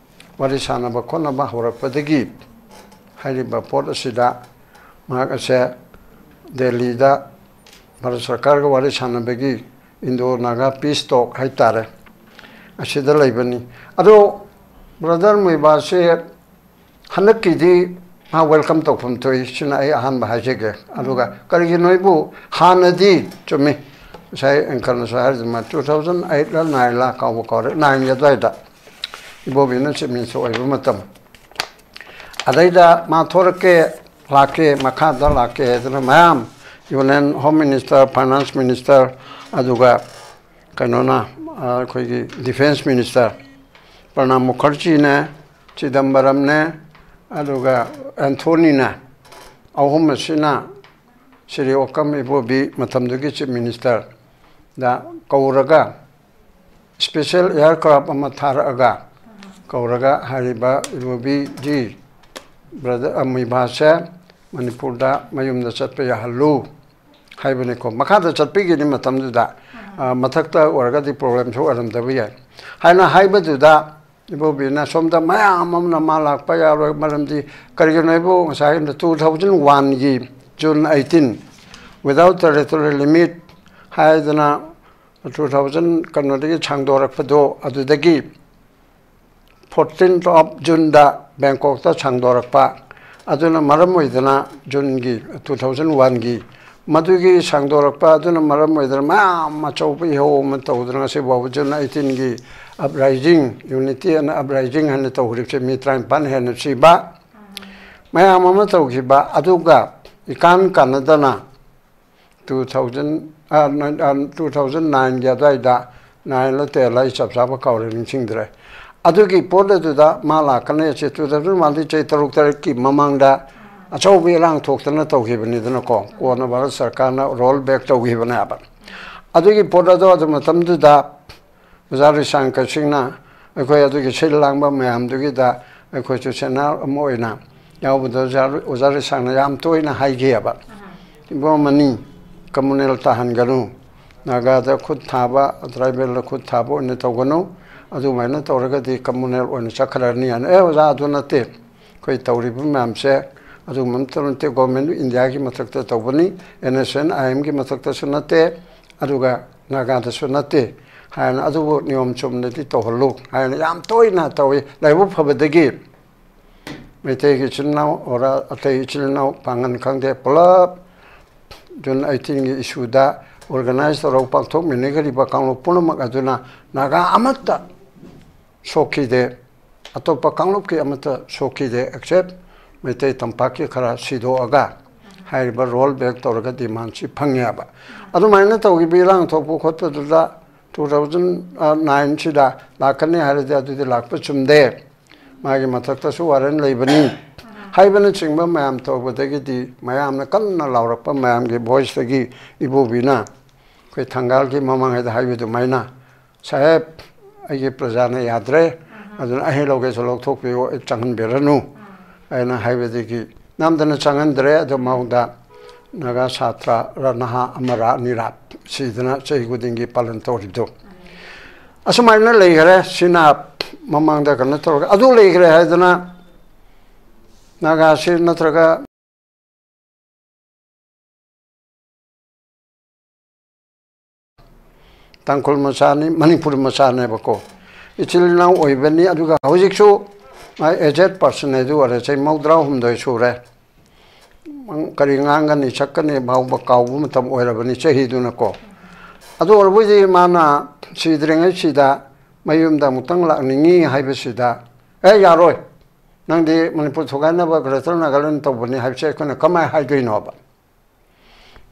ꯋꯥꯔꯤ ꯁꯥꯟꯅꯕ ꯈꯣꯠꯅꯕ ꯍꯧꯔꯛꯄꯗꯒꯤ ꯍꯥꯏꯔꯤꯕ ꯄꯣꯠ ꯑꯁꯤꯗ ꯃꯍꯥꯛ ꯑꯁꯦ ꯗꯦꯜꯂꯤꯗ ꯚꯥꯔꯠ ꯁꯔꯀꯥꯔꯒ ꯋꯥꯔꯤ ꯁꯥꯟꯅꯕꯒꯤ ꯏꯟꯗꯣ ꯅꯥꯒꯥ ꯄꯤꯁ ꯇꯣꯛ ꯍꯥꯏꯇꯥꯔꯦ, ꯑꯁꯤꯗ ꯂꯩꯕꯅꯤ꯫ ꯑꯗꯣ ꯕ꯭ꯔꯗꯔ ꯃꯨꯏꯕꯥꯁꯦ ꯍꯟꯗꯛꯀꯤꯗꯤ ꯃꯥ ꯋꯦꯜꯀꯝ ꯇꯧꯐꯝ ꯊꯣꯛꯏ, ꯁꯤꯅ ꯑꯩ ꯑꯍꯥꯟꯕ ꯍꯥꯏꯖꯒꯦ꯫ ꯑꯗꯨꯒ ꯀꯔꯤꯒꯤꯅꯣ ꯑꯩꯕꯨ ꯍꯥꯟꯅꯗꯤ, ꯆꯨꯝꯃꯤ, ꯉꯁꯥꯏ ꯑꯪꯀꯜꯅꯁꯨ ꯍꯥꯏꯔꯤꯗꯨꯃ two thousand eight ꯂ nine ꯂ ꯀꯥꯎꯕ ꯀꯥꯎꯔꯦ, nine ꯒꯤ ꯑꯗꯨꯋꯥꯏꯗ ꯏꯕꯣꯕꯤꯅ ꯆꯤꯞ ꯃꯤꯅꯤꯁꯇꯔ ꯑꯣꯏꯕ ꯃꯇꯝ, ꯑꯗꯩꯗ ꯃꯥ ꯊꯣꯔꯛꯀꯦ, ꯂꯥꯛꯀꯦ, ꯃꯈꯥꯗ ꯂꯥꯛꯀꯦ ꯍꯥꯏꯗꯅ ꯃꯌꯥꯝ, union home minister, finance minister, ꯑꯗꯨꯒ ꯀꯩꯅꯣꯅ, ꯑꯩꯈꯣꯏꯒꯤ ꯗꯤꯐꯦꯟꯁ ꯃꯤꯅꯤꯁꯇꯔ ꯄ꯭ꯔꯅꯥꯕ ꯃꯨꯈꯔꯖꯤꯅꯦ, ꯆꯤꯗꯝꯕꯔꯝꯅꯦ, ꯑꯗꯨꯒ ꯑꯦꯟꯊꯣꯅꯤꯅꯦ, ꯑꯍꯨꯝ ꯑꯁꯤꯅ ꯁꯤꯔꯤ ꯑꯣꯀꯝ ꯏꯕꯣꯕꯤ, ꯃꯇꯝꯗꯨꯒꯤ ꯆꯤꯞ ꯃꯤꯅꯤꯁꯇꯔꯗ ꯀꯧꯔꯒ, ꯏꯁꯄꯦꯁꯦꯜ ꯑꯦꯌꯥꯔꯀ꯭ꯔꯥꯐ ꯑꯃ ꯊꯥꯔꯛꯑꯒ ꯀꯧꯔꯒ, ꯍꯥꯏꯔꯤꯕ ꯏꯕꯣꯕꯤꯖꯤ, ꯕ꯭ꯔꯗꯔ ꯑꯃꯨꯏꯕꯥꯁꯦ ꯃꯅꯤꯄꯨꯔꯗ ꯃꯌꯨꯝꯗ ꯆꯠꯄ ꯌꯥꯍꯜꯂꯨ ꯍꯥꯏꯕꯅꯤꯀꯣ꯫ ꯃꯈꯥꯗ ꯆꯠꯄꯤꯒꯅꯤ ꯃꯇꯝꯗꯨꯗ, ꯑ, ꯃꯊꯛꯇ ꯑꯣꯏꯔꯒꯗꯤ ꯄ꯭ꯔꯣꯕ꯭ꯂꯦꯝꯁꯨ ꯑꯣꯏꯔꯝꯗꯕ ꯌꯥꯏ ꯍꯥꯏꯅ ꯍꯥꯏꯕꯗꯨꯗ, ꯏꯕꯣꯕꯤꯅ ꯁꯣꯝꯗ ꯃꯌꯥꯝ ꯑꯃꯅ ꯃꯥ ꯂꯥꯛꯄ ꯌꯥꯔꯣꯏ, ꯃꯔꯝꯗꯤ ꯀꯔꯤꯒꯤꯅꯣ ꯍꯥꯏꯕꯨ ꯉꯁꯥꯏ two thousand one ꯒꯤ June eighteen, without territorial limit ꯍꯥꯏꯗꯅ ꯇꯨ ꯊꯥꯎꯖꯟ ꯀꯩꯅꯣꯗꯒꯤ ꯁꯥꯡꯗꯣꯔꯛꯄꯗꯣ, ꯑꯗꯨꯗꯒꯤ ꯐꯣꯔꯇꯤꯟ ꯑꯣꯐ ꯖꯨꯟꯗ ꯕꯦꯡꯀꯣꯛꯇ ꯁꯥꯡꯗꯣꯔꯛꯄ꯫ ꯑꯗꯨꯅ ꯃꯔꯝ ꯑꯣꯏꯗꯅ ꯖꯨꯟꯒꯤ ꯇꯨ ꯊꯥꯎꯖꯟ ꯋꯥꯟꯒꯤ ꯃꯗꯨꯒꯤ ꯁꯥꯡꯗꯣꯔꯛꯄ ꯑꯗꯨꯅ ꯃꯔꯝ ꯑꯣꯏꯗꯅ ꯃꯌꯥꯝ ꯑꯆꯧꯕ ꯏꯍꯧ ꯑꯃ ꯇꯧꯗꯅ ꯉꯁꯤ ꯐꯥꯎꯕ ꯖꯨꯟ ꯑꯩꯠꯇꯤꯟꯒꯤ ꯑꯞꯔꯥꯏꯖꯤꯡ, ꯌꯨꯅꯤꯇꯤ ꯑꯦꯟ ꯑꯞꯔꯥꯏꯖꯤꯡ ꯍꯥꯏꯅ ꯇꯧꯔꯤꯕꯁꯦ ꯃꯤ ꯇꯔꯥꯅꯤꯄꯥꯟ ꯍꯦꯟꯅ ꯁꯤꯕ ꯃꯌꯥꯝ ꯑꯃ ꯇꯧꯈꯤꯕ꯫ ꯑꯗꯨꯒ ꯏꯀꯥꯟ ꯀꯥꯟꯅꯗꯅ ꯇꯨ ꯊꯥꯎꯖꯟ, ꯇꯨ ꯊꯥꯎꯖꯟ ꯅꯥꯏꯟꯒꯤ ꯑꯗꯨꯋꯥꯏꯗ, ꯅꯥꯏꯟꯂ ꯇꯦꯟꯂ ꯑꯩ ꯆꯞ ꯆꯥꯕ ꯀꯥꯎꯔꯦ, ꯅꯤꯡꯁꯤꯡꯗ꯭ꯔꯦ꯫ ꯑꯗꯨꯒꯤ ꯄꯣꯠ ꯑꯗꯨꯗ ꯃꯥ ꯂꯥꯛꯀꯅꯤ ꯍꯥꯏꯁꯦ ꯇꯨ ꯊꯥꯎꯖꯟ ꯋꯥꯟꯗꯤ ꯆꯍꯤ ꯇꯔꯨꯛ ꯇꯔꯦꯠꯀꯤ ꯃꯃꯥꯡꯗ ꯑꯆꯧꯕ ꯏꯔꯥꯡ ꯊꯣꯛꯇꯅ ꯇꯧꯈꯤꯕꯅꯤꯗꯅꯀꯣ꯫ ꯀꯣꯟꯅ ꯚꯥꯔꯠ ꯁꯔꯀꯥꯔꯅ ꯔꯣꯜ ꯕꯦꯛ ꯇꯧꯈꯤꯕꯅꯦꯕ꯫ ꯑꯗꯨꯒꯤ ꯄꯣꯠ ꯑꯗꯣ ꯑꯗꯨ ꯃꯇꯝꯗꯨꯗ ꯑꯣꯖꯥ ꯔꯤꯁꯥꯡ ꯀꯁꯤꯡꯅ ꯑꯩꯈꯣꯏ ꯑꯗꯨꯒꯤ ꯁꯤꯜ ꯂꯥꯡꯕ ꯃꯌꯥꯝꯗꯨꯒꯤꯗ ꯑꯩꯈꯣꯏꯁꯨ ꯁꯦꯅꯥ ꯑꯃ ꯑꯣꯏꯅ ꯌꯥꯎꯕꯗ ꯑꯣꯖꯥ, ꯑꯣꯖꯥ ꯔꯤꯁꯥꯡꯅ ꯌꯥꯝ ꯇꯣꯏꯅ ꯍꯥꯏꯈꯤꯑꯕ, "ꯏꯕꯣ ꯃꯅꯤ ꯀꯝꯃꯨꯅꯦꯜ ꯇꯥꯍꯟꯒꯅꯨ, ꯅꯥꯒꯥꯗ ꯈꯨꯠ ꯊꯥꯕ, ꯇ꯭ꯔꯥꯏꯕꯦꯜꯗ ꯈꯨꯠ ꯊꯥꯕ ꯑꯣꯏꯅ ꯇꯧꯒꯅꯨ, ꯑꯗꯨꯃꯥꯏꯅ ꯇꯧꯔꯒꯗꯤ ꯀꯝꯃꯨꯅꯦꯜ ꯑꯣꯏꯅ ꯆꯠꯈ꯭ꯔꯅꯤ" ꯍꯥꯏꯅ꯫ ꯑꯦ ꯑꯣꯖꯥ, ꯑꯗꯨ ꯅꯠꯇꯦ, ꯑꯩꯈꯣꯏ ꯇꯧꯔꯤꯕ ꯃꯌꯥꯝꯁꯦ ꯑꯗꯨꯒꯨꯝꯕ ꯑꯃꯠꯇ ꯅꯠꯇꯦ꯫ ꯒꯣꯔꯃꯦꯟ ꯑꯣꯐ ꯏꯟꯗꯤꯌꯥꯒꯤ ꯃꯊꯛꯇ ꯇꯧꯕꯅꯤ, ꯑꯦꯟ ꯑꯦꯁ ꯑꯦꯟ ꯑꯥꯏ ꯑꯦꯝꯒꯤ ꯃꯊꯛꯇꯁꯨ ꯅꯠꯇꯦ, ꯑꯗꯨꯒ ꯅꯥꯒꯥꯗꯁꯨ ꯅꯠꯇꯦ ꯍꯥꯏꯅ, ꯑꯗꯨꯕꯨ ꯅꯤꯌꯣꯝ ꯆꯨꯝꯅꯗꯤ ꯇꯧꯍꯜꯂꯨ ꯍꯥꯏꯅ ꯌꯥꯝ ꯇꯣꯏꯅ ꯇꯧꯏ꯫ ꯂꯥꯏꯕꯛ ꯐꯕꯗꯒꯤ ꯃꯩꯇꯩꯒꯤ ꯏꯆꯤꯜ ꯏꯅꯥꯎ ꯑꯣꯔ ꯑꯇꯩ ꯏꯆꯤꯜ ꯏꯅꯥꯎ ꯄꯥꯡꯒꯜ ꯈꯪꯗꯦ, ꯄꯨꯂꯞ ꯖꯨꯟ ꯑꯩꯠꯇꯤꯟꯒꯤ ꯏꯁꯨꯗ ꯑꯣꯔꯒꯅꯥꯏꯖ ꯇꯧꯔꯒ ꯄꯥꯡꯊꯣꯛꯃꯤꯟꯅꯈ꯭ꯔꯤꯕ ꯀꯥꯡꯂꯨꯞ ꯄꯨꯝꯅꯃꯛ ꯑꯗꯨꯅ ꯅꯥꯒꯥ ꯑꯃꯠꯇ ꯁꯣꯛꯈꯤꯗꯦ, ꯑꯇꯣꯞꯄ ꯀꯥꯡꯂꯨꯞꯀꯤ ꯑꯃꯠꯇ ꯁꯣꯛꯈꯤꯗꯦ, ꯑꯦꯛꯁꯦꯞ ꯃꯩꯇꯩ ꯇꯝꯄꯥꯛꯀꯤ ꯈꯔ ꯁꯤꯗꯣꯛꯑꯒ ꯍꯥꯏꯔꯤꯕ ꯔꯣꯜ ꯕꯦꯛ ꯇꯧꯔꯒ ꯗꯤꯃꯥꯟꯁꯤ ꯐꯪꯉꯦꯕ꯫ ꯑꯗꯨꯃꯥꯏꯅ ꯇꯧꯈꯤꯕ ꯏꯔꯥꯡ ꯊꯣꯛꯄ ꯈꯣꯠꯄꯗꯨꯗ ꯇꯨ ꯊꯥꯎꯖꯟ ꯅꯥꯏꯟꯁꯤꯗ ꯂꯥꯛꯀꯅꯤ ꯍꯥꯏꯔꯗꯤ ꯑꯗꯨꯗꯤ ꯂꯥꯛꯄ ꯆꯨꯝꯗꯦ꯫ ꯃꯥꯒꯤ ꯃꯊꯛꯇꯁꯨ ꯋꯥꯔꯦꯟ ꯂꯩꯕꯅꯤ ꯍꯥꯏꯕꯅꯆꯤꯡꯕ ꯃꯌꯥꯝ ꯇꯧꯕꯗꯒꯤꯗꯤ ꯃꯌꯥꯝꯅ ꯀꯟꯅ ꯂꯥꯎꯔꯛꯄ ꯃꯌꯥꯝꯒꯤ ꯚꯣꯏꯁꯇꯒꯤ ꯏꯕꯣꯕꯤꯅ ꯑꯩꯈꯣꯏ ꯊꯪꯒꯥꯜꯒꯤ ꯃꯃꯥꯡꯉꯩꯗ ꯍꯥꯏꯕ ꯑꯗꯨꯃꯥꯏꯅ, "ꯁꯥꯍꯦꯕ, ꯑꯩꯒꯤ ꯄ꯭ꯔꯖꯥꯅ ꯌꯥꯗ꯭ꯔꯦ, ꯑꯗꯨꯅ ꯑꯍꯩ ꯂꯧꯒꯦꯁꯨ ꯂꯧꯊꯣꯛꯄꯤꯌꯨ, ꯑꯩ ꯆꯪꯍꯟꯕꯤꯔꯅꯨ" ꯍꯥꯏꯅ ꯍꯥꯏꯕꯗꯒꯤ ꯅꯝꯗꯅ ꯆꯪꯍꯟꯗ꯭ꯔꯦ꯫ ꯑꯗꯨ ꯃꯥꯡꯗ ꯅꯥꯒꯥ ꯁꯥꯇ꯭ꯔ ꯔ ꯅꯍꯥ ꯑꯃꯔ ꯑꯅꯤꯔ ꯁꯤꯗꯅ ꯆꯍꯤ ꯈꯨꯗꯤꯡꯒꯤ ꯄꯥꯂꯟ ꯇꯧꯔꯤꯕꯗꯣ ꯑꯁꯨꯃꯥꯏꯅ ꯂꯩꯈꯔꯦ꯫ ꯁꯤꯅ ꯃꯃꯥꯡꯗ ꯀꯩꯅꯣ ꯇꯧꯔꯒ ꯑꯗꯨ ꯂꯩꯈ꯭ꯔꯦ ꯍꯥꯏꯗꯅ ꯅꯥꯒꯥꯁꯤ ꯅꯠꯇ꯭ꯔꯒ ꯇꯥꯡꯈꯨꯜ ꯃꯆꯥꯅꯤ, ꯃꯅꯤꯄꯨꯔ ꯃꯆꯥꯅꯦꯕꯀꯣ꯫ ꯏꯆꯤꯜ ꯏꯅꯥꯎ ꯑꯣꯏꯕꯅꯤ꯫ ꯑꯗꯨꯒ ꯍꯧꯖꯤꯛꯁꯨ ꯃꯥ ꯑꯦꯖꯦꯠ ꯄꯥꯔꯁꯟ ꯑꯗꯨ ꯑꯣꯏꯔꯦ, ꯆꯍꯤ ꯃꯧꯗ꯭ꯔꯥ ꯍꯨꯝꯗꯣꯏ ꯁꯨꯔꯦ꯫ ꯀꯔꯤ ꯉꯥꯡꯒꯅꯤ, ꯁꯛꯀꯅꯤ ꯐꯥꯎꯕ ꯀꯥꯎꯕ ꯃꯇꯝ ꯑꯣꯏꯔꯕꯅꯤ ꯆꯍꯤꯗꯨꯅꯀꯣ꯫ ꯑꯗꯨ ꯑꯣꯏꯔꯕꯗꯤ ꯃꯥꯅ ꯁꯤꯗ꯭ꯔꯤꯉꯩꯁꯤꯗ ꯃꯌꯨꯝꯗ ꯑꯃꯨꯛꯇꯪ ꯂꯥꯛꯅꯤꯡꯉꯤ ꯍꯥꯏꯕꯁꯤꯗ, "ꯑꯦ, ꯌꯥꯔꯣꯏ, ꯅꯪꯗꯤ ꯃꯅꯤꯄꯨꯔ ꯊꯨꯒꯥꯏꯅꯕ ꯒ꯭ꯔꯦꯇꯔ ꯅꯥꯒꯥꯂꯦꯟ ꯇꯧꯕꯅꯤ" ꯍꯥꯏꯕꯁꯦ ꯑꯩꯈꯣꯏꯅ ꯀꯃꯥꯏꯅ ꯍꯥꯏꯗꯣꯏꯅꯣꯕ?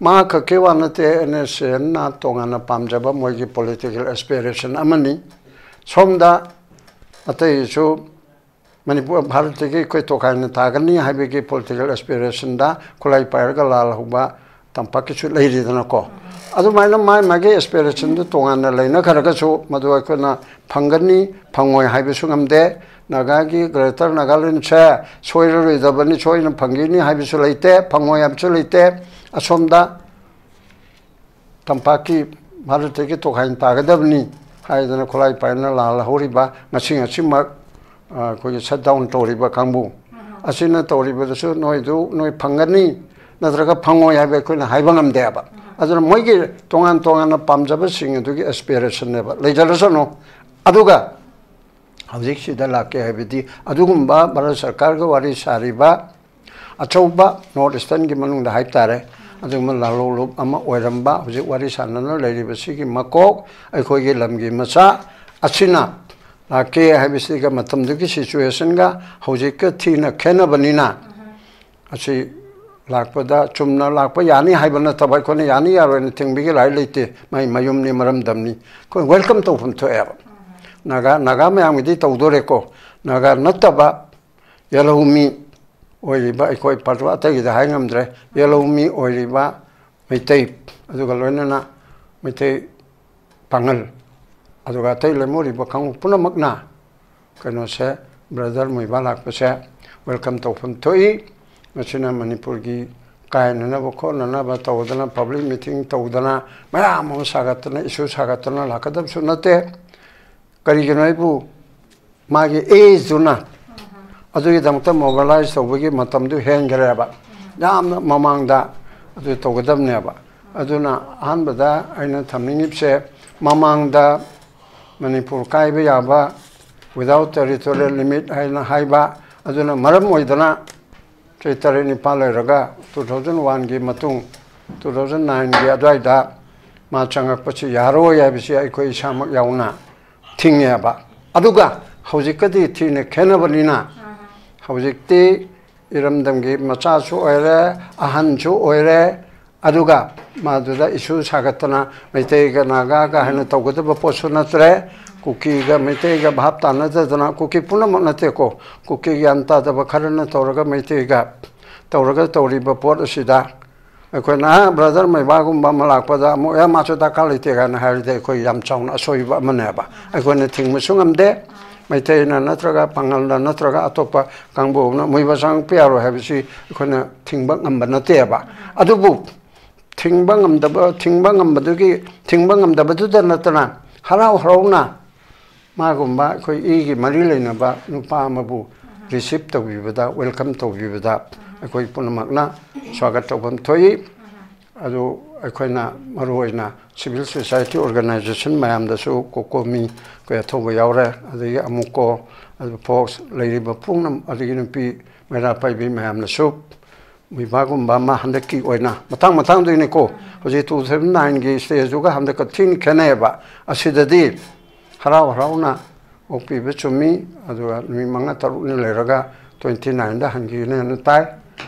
ꯃꯥ ꯈꯛꯀꯤ ꯋꯥ ꯅꯠꯇꯦ, ꯑꯦꯟ ꯑꯦꯁ ꯑꯦꯟꯅ ꯇꯣꯉꯥꯟꯅ ꯄꯥꯝꯖꯕ ꯃꯣꯏꯒꯤ ꯄꯣꯂꯤꯇꯤꯀꯦꯜ ꯑꯦꯁꯄꯤꯔꯦꯁꯟ ꯑꯃꯅꯤ꯫ ꯁꯣꯝꯗ ꯑꯇꯩꯁꯨ ꯃꯅꯤꯄꯨꯔ, ꯚꯥꯔꯠꯇꯒꯤ ꯑꯩꯈꯣꯏ ꯇꯣꯈꯥꯏꯅ ꯇꯥꯒꯅꯤ ꯍꯥꯏꯕꯒꯤ ꯄꯣꯂꯤꯇꯤꯀꯦꯜ ꯑꯦꯁꯄꯤꯔꯦꯁꯟꯗ ꯈꯨꯠꯂꯥꯏ ꯄꯥꯏꯔꯒ ꯂꯥꯜꯍꯧꯕ ꯇꯝꯄꯥꯛꯀꯤꯁꯨ ꯂꯩꯔꯤꯗꯅꯀꯣ꯫ ꯑꯗꯨꯃꯥꯏꯅ ꯃꯥꯏ ꯃꯥꯒꯤ ꯑꯦꯁꯄꯤꯔꯦꯁꯟꯗꯨ ꯇꯣꯉꯥꯟꯅ ꯂꯩꯅꯈ꯭ꯔꯒꯁꯨ, ꯃꯗꯨ ꯑꯩꯈꯣꯏꯅ ꯐꯪꯒꯅꯤ ꯐꯪꯉꯣꯏ ꯍꯥꯏꯕꯁꯨ ꯉꯝꯗꯦ꯫ ꯅꯥꯒꯥꯒꯤ ꯒ꯭ꯔꯦꯇꯔ ꯅꯥꯒꯥꯂꯦꯟꯁꯦ ꯁꯣꯏꯔꯔꯣꯏꯗꯕꯅꯤ, ꯁꯣꯏꯅ ꯐꯪꯈꯤꯅꯤ ꯍꯥꯏꯕꯁꯨ ꯂꯩꯇꯦ, ꯐꯪꯉꯣꯏ ꯍꯥꯏꯕꯁꯨ ꯂꯩꯇꯦ꯫ ꯑꯁꯣꯝꯗ ꯇꯝꯄꯥꯛꯀꯤ ꯚꯥꯔꯠꯇꯒꯤ ꯇꯣꯈꯥꯏꯅ ꯇꯥꯒꯗꯕꯅꯤ ꯍꯥꯏꯗꯅ ꯈꯨꯠꯂꯥꯏ ꯄꯥꯏꯅ ꯂꯥꯜꯍꯧꯔꯤꯕ, ꯉꯁꯤ ꯉꯁꯤꯃꯛ, ꯑ, ꯑꯩꯈꯣꯏꯒꯤ ꯁꯠ ꯗꯥꯎꯟ ꯇꯧꯔꯤꯕ ꯀꯥꯡꯕꯨ ꯑꯁꯤꯅ ꯇꯧꯔꯤꯕꯗꯁꯨ ꯅꯣꯏꯗꯨ ꯅꯣꯏ ꯐꯪꯒꯅꯤ, ꯅꯠꯇ꯭ꯔꯒ ꯐꯪꯉꯣꯏ ꯍꯥꯏꯕ ꯑꯩꯈꯣꯏꯅ ꯍꯥꯏꯕ ꯉꯝꯗꯦꯕ꯫ ꯑꯗꯨꯅ ꯃꯣꯏꯒꯤ ꯇꯣꯉꯥꯟ ꯇꯣꯉꯥꯟꯅ ꯄꯥꯝꯖꯕꯁꯤꯡ ꯑꯗꯨꯒꯤ ꯑꯦꯁꯄꯤꯔꯦꯁꯟꯅꯦꯕ, ꯂꯩꯖꯔꯁꯅꯨ꯫ ꯑꯗꯨꯒ ꯍꯧꯖꯤꯛꯁꯤꯗ ꯂꯥꯛꯀꯦ ꯍꯥꯏꯕꯗꯤ, ꯑꯗꯨꯒꯨꯝꯕ ꯚꯥꯔꯠ ꯁꯔꯀꯥꯔꯒ ꯋꯥꯔꯤ ꯁꯥꯔꯤꯕ ꯑꯆꯧꯕ ꯅꯣꯔꯠ ꯏꯁꯇꯔꯟꯒꯤ ꯃꯅꯨꯡꯗ ꯍꯥꯏꯕ ꯇꯥꯔꯦ, ꯑꯗꯨꯒꯨꯝꯕ ꯂꯥꯂꯣꯡꯂꯨꯞ ꯑꯃ ꯑꯣꯏꯔꯝꯕ, ꯍꯧꯖꯤꯛ ꯋꯥꯔꯤ ꯁꯥꯟꯅꯅ ꯂꯩꯔꯤꯕꯁꯤꯒꯤ ꯃꯀꯣꯛ, ꯑꯩꯈꯣꯏꯒꯤ ꯂꯝꯒꯤ ꯃꯆꯥ ꯑꯁꯤꯅ ꯂꯥꯛꯀꯦ ꯍꯥꯏꯕꯁꯤꯒ ꯃꯇꯝꯗꯨꯒꯤ ꯁꯤꯆꯨꯋꯦꯁꯟꯒ ꯍꯧꯖꯤꯛꯀ ꯊꯤꯅ ꯈꯦꯠꯅꯕꯅꯤꯅ, ꯑꯁꯤ ꯂꯥꯛꯄꯗ ꯆꯨꯝꯅ ꯂꯥꯛꯄ ꯌꯥꯅꯤ ꯍꯥꯏꯕ ꯅꯠꯇꯕ, ꯑꯩꯈꯣꯏꯅ ꯌꯥꯅꯤ ꯌꯥꯔꯣꯏꯅ ꯊꯤꯡꯕꯒꯤ ꯔꯥꯏꯠ ꯂꯩꯇꯦ꯫ ꯃꯥꯏ ꯃꯌꯨꯝꯅꯤ, ꯃꯔꯝꯗꯝꯅꯤ, ꯑꯩꯈꯣꯏ ꯋꯦꯜꯀꯝ ꯇꯧꯐꯝ ꯊꯣꯛꯑꯦꯕ꯫ ꯅꯥꯒꯥ, ꯅꯥꯒꯥ ꯃꯌꯥꯝꯒꯤꯗꯤ ꯇꯧꯗꯣꯔꯦꯀꯣ꯫ ꯅꯥꯒꯥ ꯅꯠꯇꯕ ꯌꯦꯜꯍꯧꯃꯤ ꯑꯣꯏꯔꯤꯕ ꯑꯩꯈꯣꯏ ꯄꯥꯔꯠ ꯑꯇꯩꯒꯤꯗ ꯍꯥꯏ ꯉꯝꯗ꯭ꯔꯦ, ꯌꯦꯜꯍꯧꯃꯤ ꯑꯣꯏꯔꯤꯕ ꯃꯩꯇꯩ, ꯑꯗꯨꯒ ꯂꯣꯏꯅꯅ ꯃꯩꯇꯩ ꯄꯥꯉꯜ, ꯑꯗꯨꯒ ꯑꯇꯩ ꯂꯦꯝꯍꯧꯔꯤꯕ ꯀꯥꯡꯕꯨ ꯄꯨꯝꯅꯃꯛꯅ ꯀꯩꯅꯣꯁꯦ, ꯕ꯭ꯔꯗꯔ ꯃꯨꯏꯕꯥ ꯂꯥꯛꯄꯁꯦ ꯋꯦꯜꯀꯝ ꯇꯧꯐꯝ ꯊꯣꯛꯏ꯫ ꯃꯁꯤꯅ ꯃꯅꯤꯄꯨꯔꯒꯤ ꯀꯥꯏꯅꯅꯕ ꯈꯣꯠꯅꯅꯕ ꯇꯧꯗꯅ, ꯄꯕ꯭ꯂꯤꯛ ꯃꯤꯇꯤꯡ ꯇꯧꯗꯅ, ꯃꯌꯥꯝ ꯑꯃ ꯁꯥꯒꯠꯇꯅ, ꯏꯁꯨ ꯁꯥꯒꯠꯇꯅ ꯂꯥꯛꯀꯗꯕꯁꯨ ꯅꯠꯇꯦ꯫ ꯀꯔꯤꯒꯤꯅꯣ ꯍꯥꯏꯕꯨ, ꯃꯥꯒꯤ ꯑꯦꯖꯇꯨꯅ ꯑꯗꯨꯒꯤꯗꯃꯛꯇ ꯃꯣꯕꯤꯂꯥꯏꯁ ꯇꯧꯕꯒꯤ ꯃꯇꯝꯗꯨ ꯍꯦꯟꯈ꯭ꯔꯦꯕ꯫ ꯌꯥꯝꯅ ꯃꯃꯥꯡꯗ ꯑꯗꯨ ꯇꯧꯒꯗꯕꯅꯦꯕ꯫ ꯑꯗꯨꯅ ꯑꯍꯥꯟꯕꯗ ꯑꯩꯅ ꯊꯝꯅꯤꯡꯉꯤꯕꯁꯦ, ꯃꯃꯥꯡꯗ ꯃꯅꯤꯄꯨꯔ ꯀꯥꯏꯕ ꯌꯥꯕ without territorial limit ꯍꯥꯏꯅ ꯍꯥꯏꯕ, ꯑꯗꯨꯅ ꯃꯔꯝ ꯑꯣꯏꯗꯅ ꯆꯍꯤ ꯇꯔꯦꯠ ꯅꯤꯄꯥꯜ ꯂꯩꯔꯒ two thousand one ꯒꯤ ꯃꯇꯨꯡ, two thousand nine ꯒꯤ ꯑꯗꯨꯋꯥꯏꯗ ꯃꯥ ꯆꯪꯉꯛꯄꯁꯤ ꯌꯥꯔꯣꯏ ꯍꯥꯏꯕꯁꯤ ꯑꯩꯈꯣꯏ ꯏꯁꯥꯃꯛ ꯌꯥꯎꯅ ꯊꯤꯡꯉꯦꯕ꯫ ꯑꯗꯨꯒ ꯍꯧꯖꯤꯛꯀꯗꯤ ꯊꯤꯅ ꯈꯦꯠꯅꯕꯅꯤꯅ, ꯍꯧꯖꯤꯛꯇꯤ ꯏꯔꯝꯗꯝꯒꯤ ꯃꯆꯥꯁꯨ ꯑꯣꯏꯔꯦ, ꯑꯍꯟꯁꯨ ꯑꯣꯏꯔꯦ꯫ ꯑꯗꯨꯒ ꯃꯗꯨꯗ issue ꯁꯥꯒꯠꯇꯅ ꯃꯩꯇꯩꯒ ꯅꯥꯒꯥꯒ ꯍꯥꯏꯅ ꯇꯧꯒꯗꯕ ꯄꯣꯠꯁꯨ ꯅꯠꯇ꯭ꯔꯦ꯫ ꯀꯨꯀꯤꯒ ꯃꯩꯇꯩꯒ ꯚꯥꯞ ꯇꯥꯅꯗꯗꯅ, ꯀꯨꯀꯤ ꯄꯨꯝꯅꯃꯛ ꯅꯠꯇꯦꯀꯣ, ꯀꯨꯀꯤ ꯒ꯭ꯌꯥꯟ ꯇꯥꯗꯕ ꯈꯔꯅ ꯇꯧꯔꯒ ꯃꯩꯇꯩꯒ ꯇꯧꯔꯒ ꯇꯧꯔꯤꯕ ꯄꯣꯠ ꯑꯁꯤꯗ ꯑꯩꯈꯣꯏꯅ, "ꯑ, brother ꯃꯩꯕꯥꯒꯨꯝꯕ ꯑꯃ ꯂꯥꯛꯄꯗ ꯑꯃꯨꯛ, ꯑꯦ, ꯃꯥꯁꯨ ꯗꯔꯀꯥꯔ ꯂꯩꯇꯦ" ꯀꯥꯏꯅ ꯍꯥꯏꯔꯗꯤ ꯑꯩꯈꯣꯏ ꯌꯥꯝ ꯆꯥꯎꯅ ꯑꯁꯣꯏꯕ ꯑꯃꯅꯦꯕ꯫ ꯑꯩꯈꯣꯏꯅ ꯊꯤꯡꯕꯁꯨ ꯉꯝꯗꯦ꯫ ꯃꯩꯇꯩꯅ ꯅꯠꯇ꯭ꯔꯒ ꯄꯥꯉꯜꯅ ꯅꯠꯇ꯭ꯔꯒ ꯑꯇꯣꯞꯄ ꯀꯥꯡꯕꯨ ꯑꯃꯅ ꯃꯣꯏꯕ ꯆꯪꯉꯛꯄ ꯌꯥꯔꯣꯏ ꯍꯥꯏꯕꯁꯤ ꯑꯩꯈꯣꯏꯅ ꯊꯤꯡꯕ ꯉꯝꯕ ꯅꯠꯇꯦꯕ꯫ ꯑꯗꯨꯕꯨ ꯊꯤꯡꯕ ꯉꯝꯗꯕ, ꯊꯤꯡꯕ ꯉꯝꯕꯗꯨꯒꯤ, ꯊꯤꯡꯕ ꯉꯝꯗꯕꯗꯨꯗ ꯅꯠꯇꯅ ꯍꯔꯥꯎ ꯍꯔꯥꯎꯅ ꯃꯥꯒꯨꯝꯕ ꯑꯩꯈꯣꯏ ꯏꯒꯤ ꯃꯔꯤ ꯂꯩꯅꯕ ꯅꯨꯄꯥ ꯑꯃꯕꯨ receive ꯇꯧꯕꯤꯕꯗ, welcome ꯇꯧꯕꯤꯕꯗ ꯑꯩꯈꯣꯏ ꯄꯨꯝꯅꯃꯛꯅ ꯁ꯭ꯋꯥꯒꯠ ꯇꯧꯐꯝ ꯊꯣꯛꯏ꯫ ꯑꯗꯨ ꯑꯩꯈꯣꯏꯅ ꯃꯔꯨꯑꯣꯏꯅ civil society organization ꯃꯌꯥꯝꯗꯁꯨ, ꯀꯣꯀꯣꯃꯤ, ꯑꯩꯈꯣꯏ ꯑꯊꯧꯕ ꯌꯥꯎꯔꯦ, ꯑꯗꯒꯤ ꯑꯃꯨꯀꯣ, ꯑꯗꯨ ꯐꯣꯛꯁ, ꯂꯩꯔꯤꯕ ꯄꯨꯝꯅꯃꯛ, ꯑꯗꯒꯤ ꯅꯨꯄꯤ ꯃꯩꯔꯥ ꯄꯥꯏꯕꯤ ꯃꯌꯥꯝꯅꯁꯨ ꯃꯣꯏꯕꯥꯒꯨꯝꯕ ꯑꯃ ꯍꯟꯗꯛꯀꯤ ꯑꯣꯏꯅ ꯃꯇꯥꯡ ꯃꯇꯥꯡꯗꯨꯒꯤꯅꯤꯀꯣ, ꯍꯧꯖꯤꯛ two thousand nine ꯒꯤ stage ꯇꯨꯒ ꯍꯟꯗꯛꯀ ꯊꯤꯅ ꯈꯦꯠꯅꯩꯌꯦꯕ꯫ ꯑꯁꯤꯗꯗꯤ ꯍꯔꯥꯎ ꯍꯔꯥꯎꯅ ꯑꯣꯛꯄꯤꯕ ꯆꯨꯝꯃꯤ꯫ ꯑꯗꯨꯒ ꯅꯨꯃꯤꯠ ꯃꯉꯥ ꯇꯔꯨꯛꯅꯤ ꯂꯩꯔꯒ twenty nine ꯗ ꯍꯟꯈꯤꯒꯅꯤ ꯍꯥꯏꯅ ꯇꯥꯏ꯫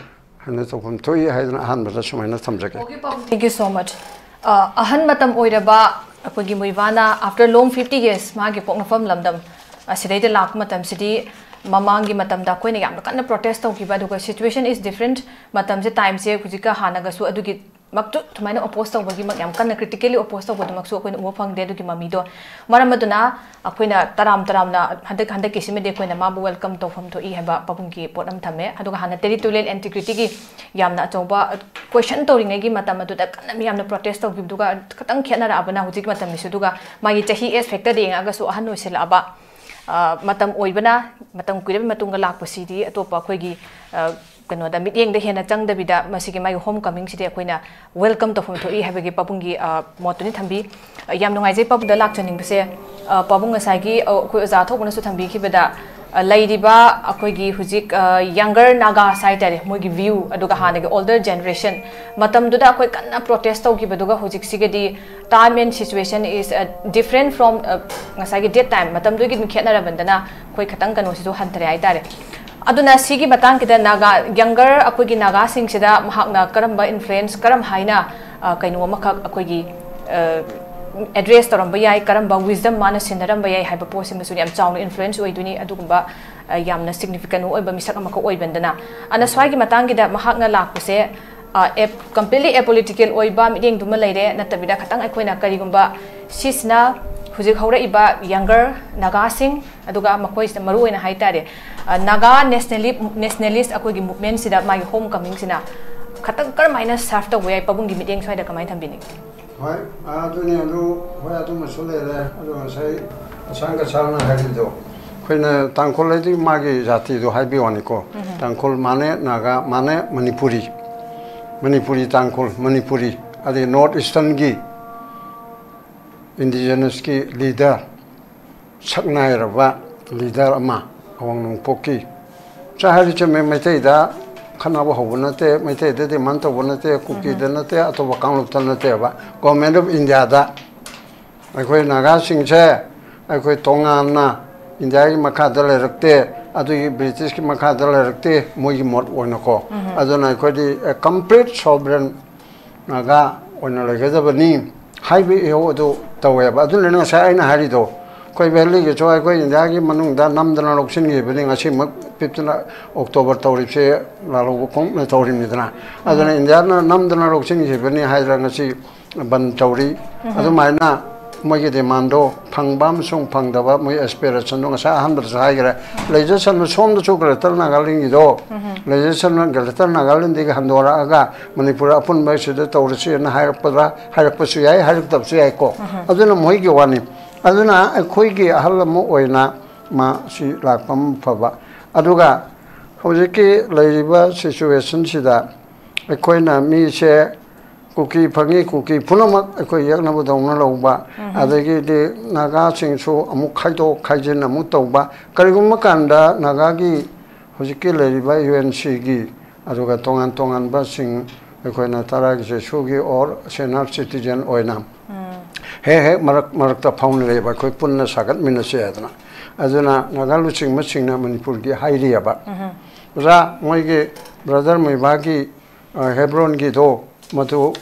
ꯍꯥꯏꯅ ꯇꯧꯐꯝ ꯊꯣꯛꯏ ꯍꯥꯏꯗꯅ ꯑꯍꯥꯟꯕꯗ ꯁꯨꯃꯥꯏꯅ ꯊꯝꯖꯒꯦ꯫ Okay, ꯄꯥꯕꯨꯡ, thank you so much. ꯑ, ꯑꯍꯟ ꯃꯇꯝ ꯑꯣꯏꯔꯕ ꯑꯩꯈꯣꯏꯒꯤ ꯃꯣꯏꯕꯥꯅ after long fifty years ꯃꯥꯒꯤ ꯄꯣꯛꯅꯐꯝ ꯂꯝꯗꯝ ꯑꯁꯤꯗꯩꯗ ꯂꯥꯛꯄ ꯃꯇꯝꯁꯤꯗꯤ ꯃꯃꯥꯡꯒꯤ ꯃꯇꯝꯗ ꯑꯩꯈꯣꯏꯅ ꯌꯥꯝꯅ ꯀꯟꯅ protest ꯇꯧꯈꯤꯕ, ꯑꯗꯨꯒ situation is different, ꯃꯇꯝꯁꯦ, time ꯁꯦ ꯍꯧꯖꯤꯛꯀ ꯍꯥꯟꯅꯒꯁꯨ ꯑꯗꯨꯒꯤ ꯃꯛꯇꯨ ꯁꯨꯃꯥꯏꯅ oppose ꯇꯧꯕꯒꯤꯃꯛ, ꯌꯥꯝ ꯀꯟꯅ critically oppose ꯇꯧꯕꯗꯨꯃꯛꯁꯨ ꯑꯩꯈꯣꯏꯅ ꯎꯕ ꯐꯪꯗꯦ꯫ ꯑꯗꯨꯒꯤ ꯃꯃꯤꯗꯣ ꯃꯔꯝ ꯑꯗꯨꯅ ꯑꯩꯈꯣꯏꯅ ꯇꯔꯥꯝ ꯇꯔꯥꯝꯅ ꯍꯟꯗꯛ, ꯍꯟꯗꯛꯀꯤꯁꯤꯃꯗꯤ ꯑꯩꯈꯣꯏꯅ ꯃꯥꯕꯨ welcome ꯇꯧꯐꯝ ꯊꯣꯛꯏ ꯍꯥꯏꯕ ꯄꯥꯕꯨꯡꯒꯤ ꯄꯣꯠ ꯑꯃ ꯊꯝꯃꯦ꯫ ꯑꯗꯨꯒ ꯍꯥꯟꯅ territorial integrityꯒꯤ ꯌꯥꯝꯅ ꯑꯆꯧꯕ question ꯇꯧꯔꯤꯉꯩꯒꯤ ꯃꯇꯝ ꯑꯗꯨꯗ ꯀꯟꯅ ꯃꯤꯌꯥꯝꯅ protest ꯇꯧꯈꯤꯕꯗꯨꯒ ꯈꯤꯇꯪ ꯈꯦꯠꯅꯔꯛꯑꯕꯅ ꯍꯧꯖꯤꯛ ꯃꯇꯝꯒꯤꯁꯨ, ꯑꯗꯨꯒ ꯃꯥꯒꯤ ꯆꯍꯤ age factorꯗ ꯌꯦꯡꯉꯛꯑꯒꯁꯨ ꯑꯍꯟ ꯑꯣꯏꯁꯤꯜꯂꯛꯑꯕ, ꯑ, ꯃꯇꯝ ꯑꯣꯏꯕꯅ, ꯃꯇꯝ ꯀꯨꯏꯔꯕ ꯃꯇꯨꯡꯗ ꯂꯥꯛꯄꯁꯤꯗꯤ ꯑꯇꯣꯞꯄ ꯑꯩꯈꯣꯏꯒꯤ, ꯑ, ꯀꯩꯅꯣꯗ, ꯃꯤꯠꯌꯦꯡꯗ ꯍꯦꯟꯅ ꯆꯪꯗꯕꯤꯗ ꯃꯁꯤꯒꯤ ꯃꯥꯒꯤ ꯍꯣꯝ ꯀꯃꯤꯡꯁꯤꯗꯤ ꯑꯩꯈꯣꯏꯅ ꯋꯦꯜꯀꯝ ꯇꯧꯐꯝ ꯊꯣꯛꯏ ꯍꯥꯏꯕꯒꯤ ꯄꯥꯕꯨꯡꯒꯤ, ꯑ, ꯃꯣꯠꯇꯨꯅꯤ ꯊꯝꯕꯤ꯫ ꯑ, ꯌꯥꯝ ꯅꯨꯡꯉꯥꯏꯖꯩ ꯄꯥꯕꯨꯡꯗ ꯂꯥꯛꯆꯅꯤꯡꯕꯁꯦ꯫ ꯑ, ꯄꯥꯕꯨꯡ ꯉꯁꯥꯏꯒꯤ, ꯑ, ꯑꯩꯈꯣꯏ ꯑꯣꯖꯥ ꯊꯣꯛꯄꯅꯁꯨ ꯊꯝꯕꯤꯈꯤꯕꯗ, ꯑ, ꯂꯩꯔꯤꯕ ꯑꯩꯈꯣꯏꯒꯤ ꯍꯧꯖꯤꯛ, ꯑ, younger Nagas ꯍꯥꯏꯇꯥꯔꯦ, ꯃꯣꯏꯒꯤ view, ꯑꯗꯨꯒ ꯍꯥꯟꯅꯒꯤ older generation ꯃꯇꯝꯗꯨꯗ ꯑꯩꯈꯣꯏ ꯀꯟꯅ protest ꯇꯧꯈꯤꯕꯗꯨꯒ ꯍꯧꯖꯤꯛꯁꯤꯒꯗꯤ time and situation is, uh, different from, uh, ꯉꯁꯥꯏꯒꯤ that time ꯃꯇꯝꯗꯨꯒꯤ ꯑꯗꯨꯝ ꯈꯦꯠꯅꯔꯕꯅꯤꯅ ꯑꯩꯈꯣꯏ ꯈꯤꯇꯪ ꯀꯩꯅꯣꯁꯤꯁꯨ ꯍꯟꯊꯔꯦ ꯍꯥꯏꯇꯥꯔꯦ꯫ ꯑꯗꯨꯅ ꯁꯤꯒꯤ ꯃꯇꯥꯡꯁꯤꯗ ꯅꯥꯒꯥ, younger ꯑꯩꯈꯣꯏꯒꯤ ꯅꯥꯒꯥꯁꯤꯡꯁꯤꯗ ꯃꯍꯥꯛꯅ ꯀꯔꯝꯕ influence, ꯀꯔꯝ ꯍꯥꯏꯅ, ꯑ, ꯀꯩꯅꯣ ꯑꯃꯈꯛ ꯑꯩꯈꯣꯏꯒꯤ, ꯑ, address ꯇꯧꯔꯝꯕ ꯌꯥꯏ, ꯀꯔꯝꯕ wisdom ꯃꯥꯅ ꯁꯤꯟꯅꯔꯝꯕ ꯌꯥꯏ ꯍꯥꯏꯕ ꯄꯣꯠꯁꯤꯃꯁꯨ ꯌꯥꯝ ꯆꯥꯎꯅ influence ꯑꯣꯏꯗꯣꯏꯅꯤ꯫ ꯑꯗꯨꯒꯨꯝꯕ, ꯑ, ꯌꯥꯝꯅ significant ꯑꯣꯏꯕ ꯃꯤꯁꯛ ꯑꯃꯈꯛ ꯑꯣꯏꯕꯅꯤꯅ, ꯑꯗꯨꯅ ꯁ꯭ꯋꯥꯏꯒꯤ ꯃꯇꯥꯡꯒꯤꯗ ꯃꯍꯥꯛꯅ ꯂꯥꯛꯄꯁꯦ, ꯑ, ꯑꯦꯞ-, completely apolitical ꯑꯣꯏꯕ ꯃꯤꯠꯌꯦꯡꯗꯨꯃ ꯂꯩꯔꯦ, ꯅꯠꯇꯕꯤꯗ ꯈꯇꯪ ꯑꯩꯈꯣꯏꯅ ꯀꯔꯤꯒꯨꯝꯕ ꯁꯤꯁꯤꯅ ꯍꯧꯖꯤꯛ ꯍꯧꯔꯛꯏꯕ younger ꯅꯥꯒꯥꯁꯤꯡ, ꯑꯗꯨꯒ ꯃꯈꯣꯏꯁꯤꯗ ꯃꯔꯨꯑꯣꯏꯅ ꯍꯥꯏꯇꯥꯔꯦ, ꯑ, ꯅꯥꯒꯥ ꯅꯦꯁꯅꯦꯂꯤ-, ꯅꯦꯁꯅꯦꯂꯤꯁ ꯑꯩꯈꯣꯏꯒꯤ ꯃꯨꯞꯃꯦꯟꯁꯤꯗ ꯃꯥꯒꯤ ꯍꯣꯝ ꯀꯃꯤꯡꯁꯤꯅ ꯈꯇꯪ ꯀꯔꯝꯍꯥꯏꯅ ꯁꯔꯐ ꯇꯧꯕ ꯌꯥꯏ? ꯄꯥꯕꯨꯡꯒꯤ ꯃꯤꯠꯌꯦꯡ ꯁ꯭ꯋꯥꯏꯗ ꯀꯃꯥꯏꯅ ꯊꯝꯕꯤꯅꯤꯡꯉꯤ? ꯍꯣꯏ, ꯑꯗꯨꯅꯤ, ꯑꯗꯨ, ꯍꯣꯏ, ꯑꯗꯨꯃꯁꯨ ꯂꯩꯔꯦ꯫ ꯑꯗꯨ ꯉꯁꯥꯏ ꯑꯁꯥꯡ ꯀꯁꯥꯡꯅ ꯍꯥꯏꯔꯤꯗꯣ, ꯑꯩꯈꯣꯏꯅ ꯇꯥꯡꯈꯨꯜ ꯍꯥꯏꯗꯤ ꯃꯥꯒꯤ ꯖꯥꯇꯤꯗꯣ ꯍꯥꯏꯕꯤ ꯋꯥꯅꯤꯀꯣ꯫ ꯎꯝ꯫ ꯇꯥꯡꯈꯨꯜ ꯃꯥꯅꯦ, ꯅꯥꯒꯥ ꯃꯥꯅꯦ, ꯃꯅꯤꯄꯨꯔꯤ, ꯃꯅꯤꯄꯨꯔꯤ ꯇꯥꯡꯈꯨꯜ, ꯃꯅꯤꯄꯨꯔꯤ, ꯑꯗꯩ ꯅꯣꯔꯠ ꯏꯁꯇꯔꯟꯒꯤ ꯏꯟꯗꯤꯖꯤꯅꯁꯀꯤ ꯂꯤꯗꯔ, ꯁꯛꯅꯥꯏꯔꯕ ꯂꯤꯗꯔ ꯑꯃ, ꯑꯋꯥꯡ ꯅꯣꯡꯄꯣꯛꯀꯤ꯫ ꯆꯥ ꯍꯥꯏꯔꯤ ꯆꯨꯝꯃꯦ, ꯃꯩꯇꯩꯗ ꯈꯠꯅꯕ ꯍꯧꯕ ꯅꯠꯇꯦ, ꯃꯩꯇꯩꯗ ꯗꯤꯃꯥꯟ ꯇꯧꯕ ꯅꯠꯇꯦ, ꯀꯨꯀꯤꯗ ꯅꯠꯇꯦ, ꯑꯇꯣꯞꯄ ꯀꯥꯡꯂꯨꯞꯇ ꯅꯠꯇꯦꯕ꯫ ꯒꯣꯔꯃꯦꯟ ꯑꯣꯐ ꯏꯟꯗꯤꯌꯥꯗ ꯑꯩꯈꯣꯏ ꯅꯥꯒꯥꯁꯤꯡꯁꯦ ꯑꯩꯈꯣꯏ ꯇꯣꯉꯥꯟꯅ ꯏꯟꯗꯤꯌꯥꯒꯤ ꯃꯈꯥꯗ ꯂꯩꯔꯛꯇꯦ, ꯑꯗꯨꯒꯤ ꯕ꯭ꯔꯤꯇꯤꯁꯀꯤ ꯃꯈꯥꯗ ꯂꯩꯔꯛꯇꯦ, ꯃꯣꯏꯒꯤ ꯃꯣꯠ ꯑꯣꯏꯅꯀꯣ꯫ ꯑꯗꯨꯅ ꯑꯩꯈꯣꯏꯗꯤ, ꯑ, complete sovereign ꯅꯥꯒꯥ ꯑꯣꯏꯅ ꯂꯩꯒꯗꯕꯅꯤ ꯍꯥꯏꯕ ꯏꯍꯧ ꯑꯗꯨ ꯇꯧꯋꯦꯕ꯫ ꯑꯗꯨꯅꯅꯦ ꯉꯁꯥꯏ ꯑꯩꯅ ꯍꯥꯏꯔꯤꯗꯣ, ꯑꯩꯈꯣꯏ ꯚꯦꯂꯤꯒꯤꯁꯨ ꯑꯩꯈꯣꯏ ꯏꯟꯗꯤꯌꯥꯒꯤ ꯃꯅꯨꯡꯗ ꯅꯝꯗꯅ ꯂꯧꯁꯤꯟꯈꯤꯕꯅꯤ꯫ ꯉꯁꯤꯃꯛ ꯐꯤꯐꯇꯤꯟ ꯑꯣꯛꯇꯣꯕꯔ ꯇꯧꯔꯤꯕꯁꯦ ꯂꯥꯜꯍꯧꯕ ꯈꯣꯡꯅ ꯇꯧꯔꯤꯕꯅꯤꯗꯅ꯫ ꯑꯗꯨꯅ ꯏꯟꯗꯤꯌꯥꯅ ꯅꯝꯗꯅ ꯂꯧꯁꯤꯟꯈꯤꯕꯅꯤ ꯍꯥꯏꯗꯅ ꯉꯁꯤ ꯕꯟ ꯇꯧꯔꯤ꯫ ꯑꯗꯨꯃꯥꯏꯅ ꯃꯣꯏꯒꯤ ꯗꯤꯃꯥꯟꯗꯣ ꯐꯪꯕ ꯑꯃꯁꯨꯡ ꯐꯪꯗꯕ, ꯃꯣꯏ ꯑꯦꯁꯄꯤꯔꯦꯁꯟꯗꯣ ꯉꯁꯥꯏ ꯑꯍꯥꯟꯕꯗꯁꯨ ꯍꯥꯏꯈ꯭ꯔꯦ꯫ ꯂꯩꯖꯁꯅꯨ, ꯁꯣꯝꯗꯁꯨ ꯒ꯭ꯔꯦꯇꯔ ꯅꯥꯒꯥꯂꯦꯟꯒꯤꯗꯣ, ꯂꯩꯖꯁꯅꯨ, ꯒ꯭ꯔꯦꯇꯔ ꯅꯥꯒꯥꯂꯦꯟꯗꯒꯤ ꯍꯟꯗꯣꯔꯛꯑꯒ ꯃꯅꯤꯄꯨꯔ ꯑꯄꯨꯟꯕ ꯁꯤꯗ ꯇꯧꯔꯁꯤꯅ ꯍꯥꯏꯔꯛꯄꯗ, ꯍꯥꯏꯔꯛꯄꯁꯨ ꯌꯥꯏ, ꯍꯥꯏꯔꯛꯇꯕꯁꯨ ꯌꯥꯏꯀꯣ꯫ ꯑꯗꯨꯅ ꯃꯣꯏꯒꯤ ꯋꯥꯅꯤ꯫ ꯑꯗꯨꯅ ꯑꯩꯈꯣꯏꯒꯤ ꯑꯍꯜ ꯑꯃ ꯑꯣꯏꯅ ꯃꯥ ꯁꯤ ꯂꯥꯛꯄ ꯑꯃ ꯐꯕ꯫ ꯑꯗꯨꯒ ꯍꯧꯖꯤꯛꯀꯤ ꯂꯩꯔꯤꯕ ꯁꯤꯆꯨꯋꯦꯁꯟꯁꯤꯗ ꯑꯩꯈꯣꯏꯅ ꯃꯤꯁꯦ ꯀꯨꯀꯤ ꯐꯪꯉꯤ, ꯀꯨꯀꯤ ꯄꯨꯝꯅꯃꯛ ꯑꯩꯈꯣꯏ ꯌꯦꯛꯅꯕꯗꯧꯅ ꯂꯧꯕ, ꯑꯗꯒꯤꯗꯤ ꯅꯥꯒꯥꯁꯤꯡꯁꯨ ꯑꯃꯨꯛ ꯈꯥꯏꯗꯣꯛ ꯈꯥꯏꯖꯤꯟ ꯑꯃꯨꯛ ꯇꯧꯕ꯫ ꯀꯔꯤꯒꯨꯝꯕ ꯀꯥꯟꯗ ꯅꯥꯒꯥꯒꯤ ꯍꯧꯖꯤꯛꯀꯤ ꯂꯩꯔꯤꯕ ꯌꯨ ꯑꯦꯟ ꯁꯤꯒꯤ ꯑꯗꯨꯒ ꯇꯣꯉꯥꯟ ꯇꯣꯉꯥꯟꯕꯁꯤꯡ ꯑꯩꯈꯣꯏꯅ ꯇꯔꯥꯒꯤ ꯆꯩꯁꯨꯒꯤ ꯑꯣꯔ ꯁꯦꯅꯥꯔ ꯁꯤꯇꯤꯖꯦꯟ ꯑꯣꯏꯅ ꯍꯦꯛ ꯍꯦꯛ ꯃꯔꯛ ꯃꯔꯛꯇ ꯐꯥꯎꯅꯔꯦꯕ, ꯑꯩꯈꯣꯏ ꯄꯨꯟꯅ ꯁꯥꯒꯠꯃꯤꯟꯅꯁꯦ ꯍꯥꯏꯗꯅ꯫ ꯑꯗꯨꯅ ꯅꯥꯒꯥ ꯂꯨꯆꯤꯡꯕꯁꯤꯡꯅ ꯃꯅꯤꯄꯨꯔꯒꯤ ꯍꯥꯏꯔꯤꯑꯕ꯫ ꯑꯣꯖꯥ, ꯃꯣꯏꯒꯤ ꯕ꯭ꯔꯗꯔ ꯃꯨꯏꯕꯥꯒꯤ, ꯑ, ꯍꯦꯕ꯭ꯔꯣꯟꯒꯤꯗꯣ, ꯃꯗꯨ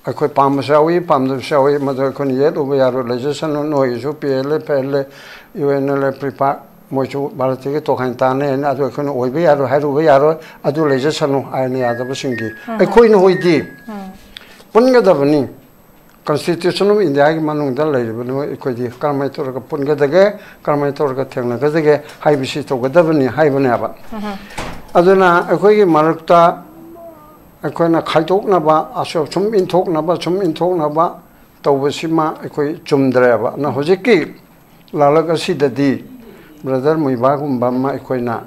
ꯑꯩꯈꯣꯏ ꯄꯥꯝꯕꯁꯨ ꯌꯥꯎꯏ, ꯄꯥꯝꯗꯕꯁꯨ ꯌꯥꯎꯏ, ꯃꯗꯨ ꯑꯩꯈꯣꯏꯅ ꯌꯦꯠꯂꯨꯕ ꯌꯥꯔꯣꯏ꯫ ꯂꯩꯖꯁꯅꯨ, ꯅꯣꯏꯒꯤꯁꯨ ꯄꯤ L A, F L A, U N L A, PREPAK, ꯃꯣꯏꯁꯨ ꯚꯥꯔꯠꯇꯒꯤ ꯇꯣꯈꯥꯏꯅ ꯇꯥꯅꯤ ꯍꯥꯏꯅ, ꯑꯗꯨ ꯑꯩꯈꯣꯏꯅ ꯑꯣꯏꯕ ꯌꯥꯔꯣꯏ ꯍꯥꯏꯔꯨꯕ ꯌꯥꯔꯣꯏ, ꯑꯗꯨ ꯂꯩꯖꯁꯅꯨ ꯍꯥꯏꯅ ꯌꯥꯗꯕꯁꯤꯡꯒꯤ꯫ ꯑꯩꯈꯣꯏꯅ ꯍꯣꯏꯗꯤ ꯄꯨꯟꯒꯗꯕꯅꯤ꯫ ꯀꯟꯁꯇꯤꯇ꯭ꯌꯨꯁꯟ ꯑꯣꯐ ꯏꯟꯗꯤꯌꯥꯒꯤ ꯃꯅꯨꯡꯗ ꯂꯩꯔꯤꯕ ꯅꯣꯏ ꯑꯩꯈꯣꯏꯗꯤ ꯀꯔꯝꯍꯥꯏꯅ ꯇꯧꯔꯒ ꯄꯨꯟꯒꯗꯒꯦ, ꯀꯔꯝꯍꯥꯏꯅ ꯇꯧꯔꯒ ꯊꯦꯡꯅꯒꯗꯒꯦ ꯍꯥꯏꯕꯁꯤ ꯇꯧꯒꯗꯕꯅꯤ ꯍꯥꯏꯕꯅꯦꯕ꯫ ꯑꯗꯨꯅ ꯑꯩꯈꯣꯏꯒꯤ ꯃꯔꯛꯇ ꯑꯩꯈꯣꯏꯅ ꯈꯥꯏꯗꯣꯛꯅꯕ, ꯑꯁꯨꯝ ꯁꯨꯝ ꯏꯟꯊꯣꯛꯅꯕ, ꯁꯨꯝ ꯏꯟꯊꯣꯛꯅꯕ ꯇꯧꯕꯁꯤꯃ ꯑꯩꯈꯣꯏ ꯆꯨꯝꯗ꯭ꯔꯦꯕ꯫ ꯑꯗꯨꯅ ꯍꯧꯖꯤꯛꯀꯤ ꯂꯥꯂꯛ ꯑꯁꯤꯗꯗꯤ ꯕ꯭ꯔꯗꯔ ꯃꯨꯏꯕꯥꯒꯨꯝꯕ ꯑꯃ ꯑꯩꯈꯣꯏꯅ,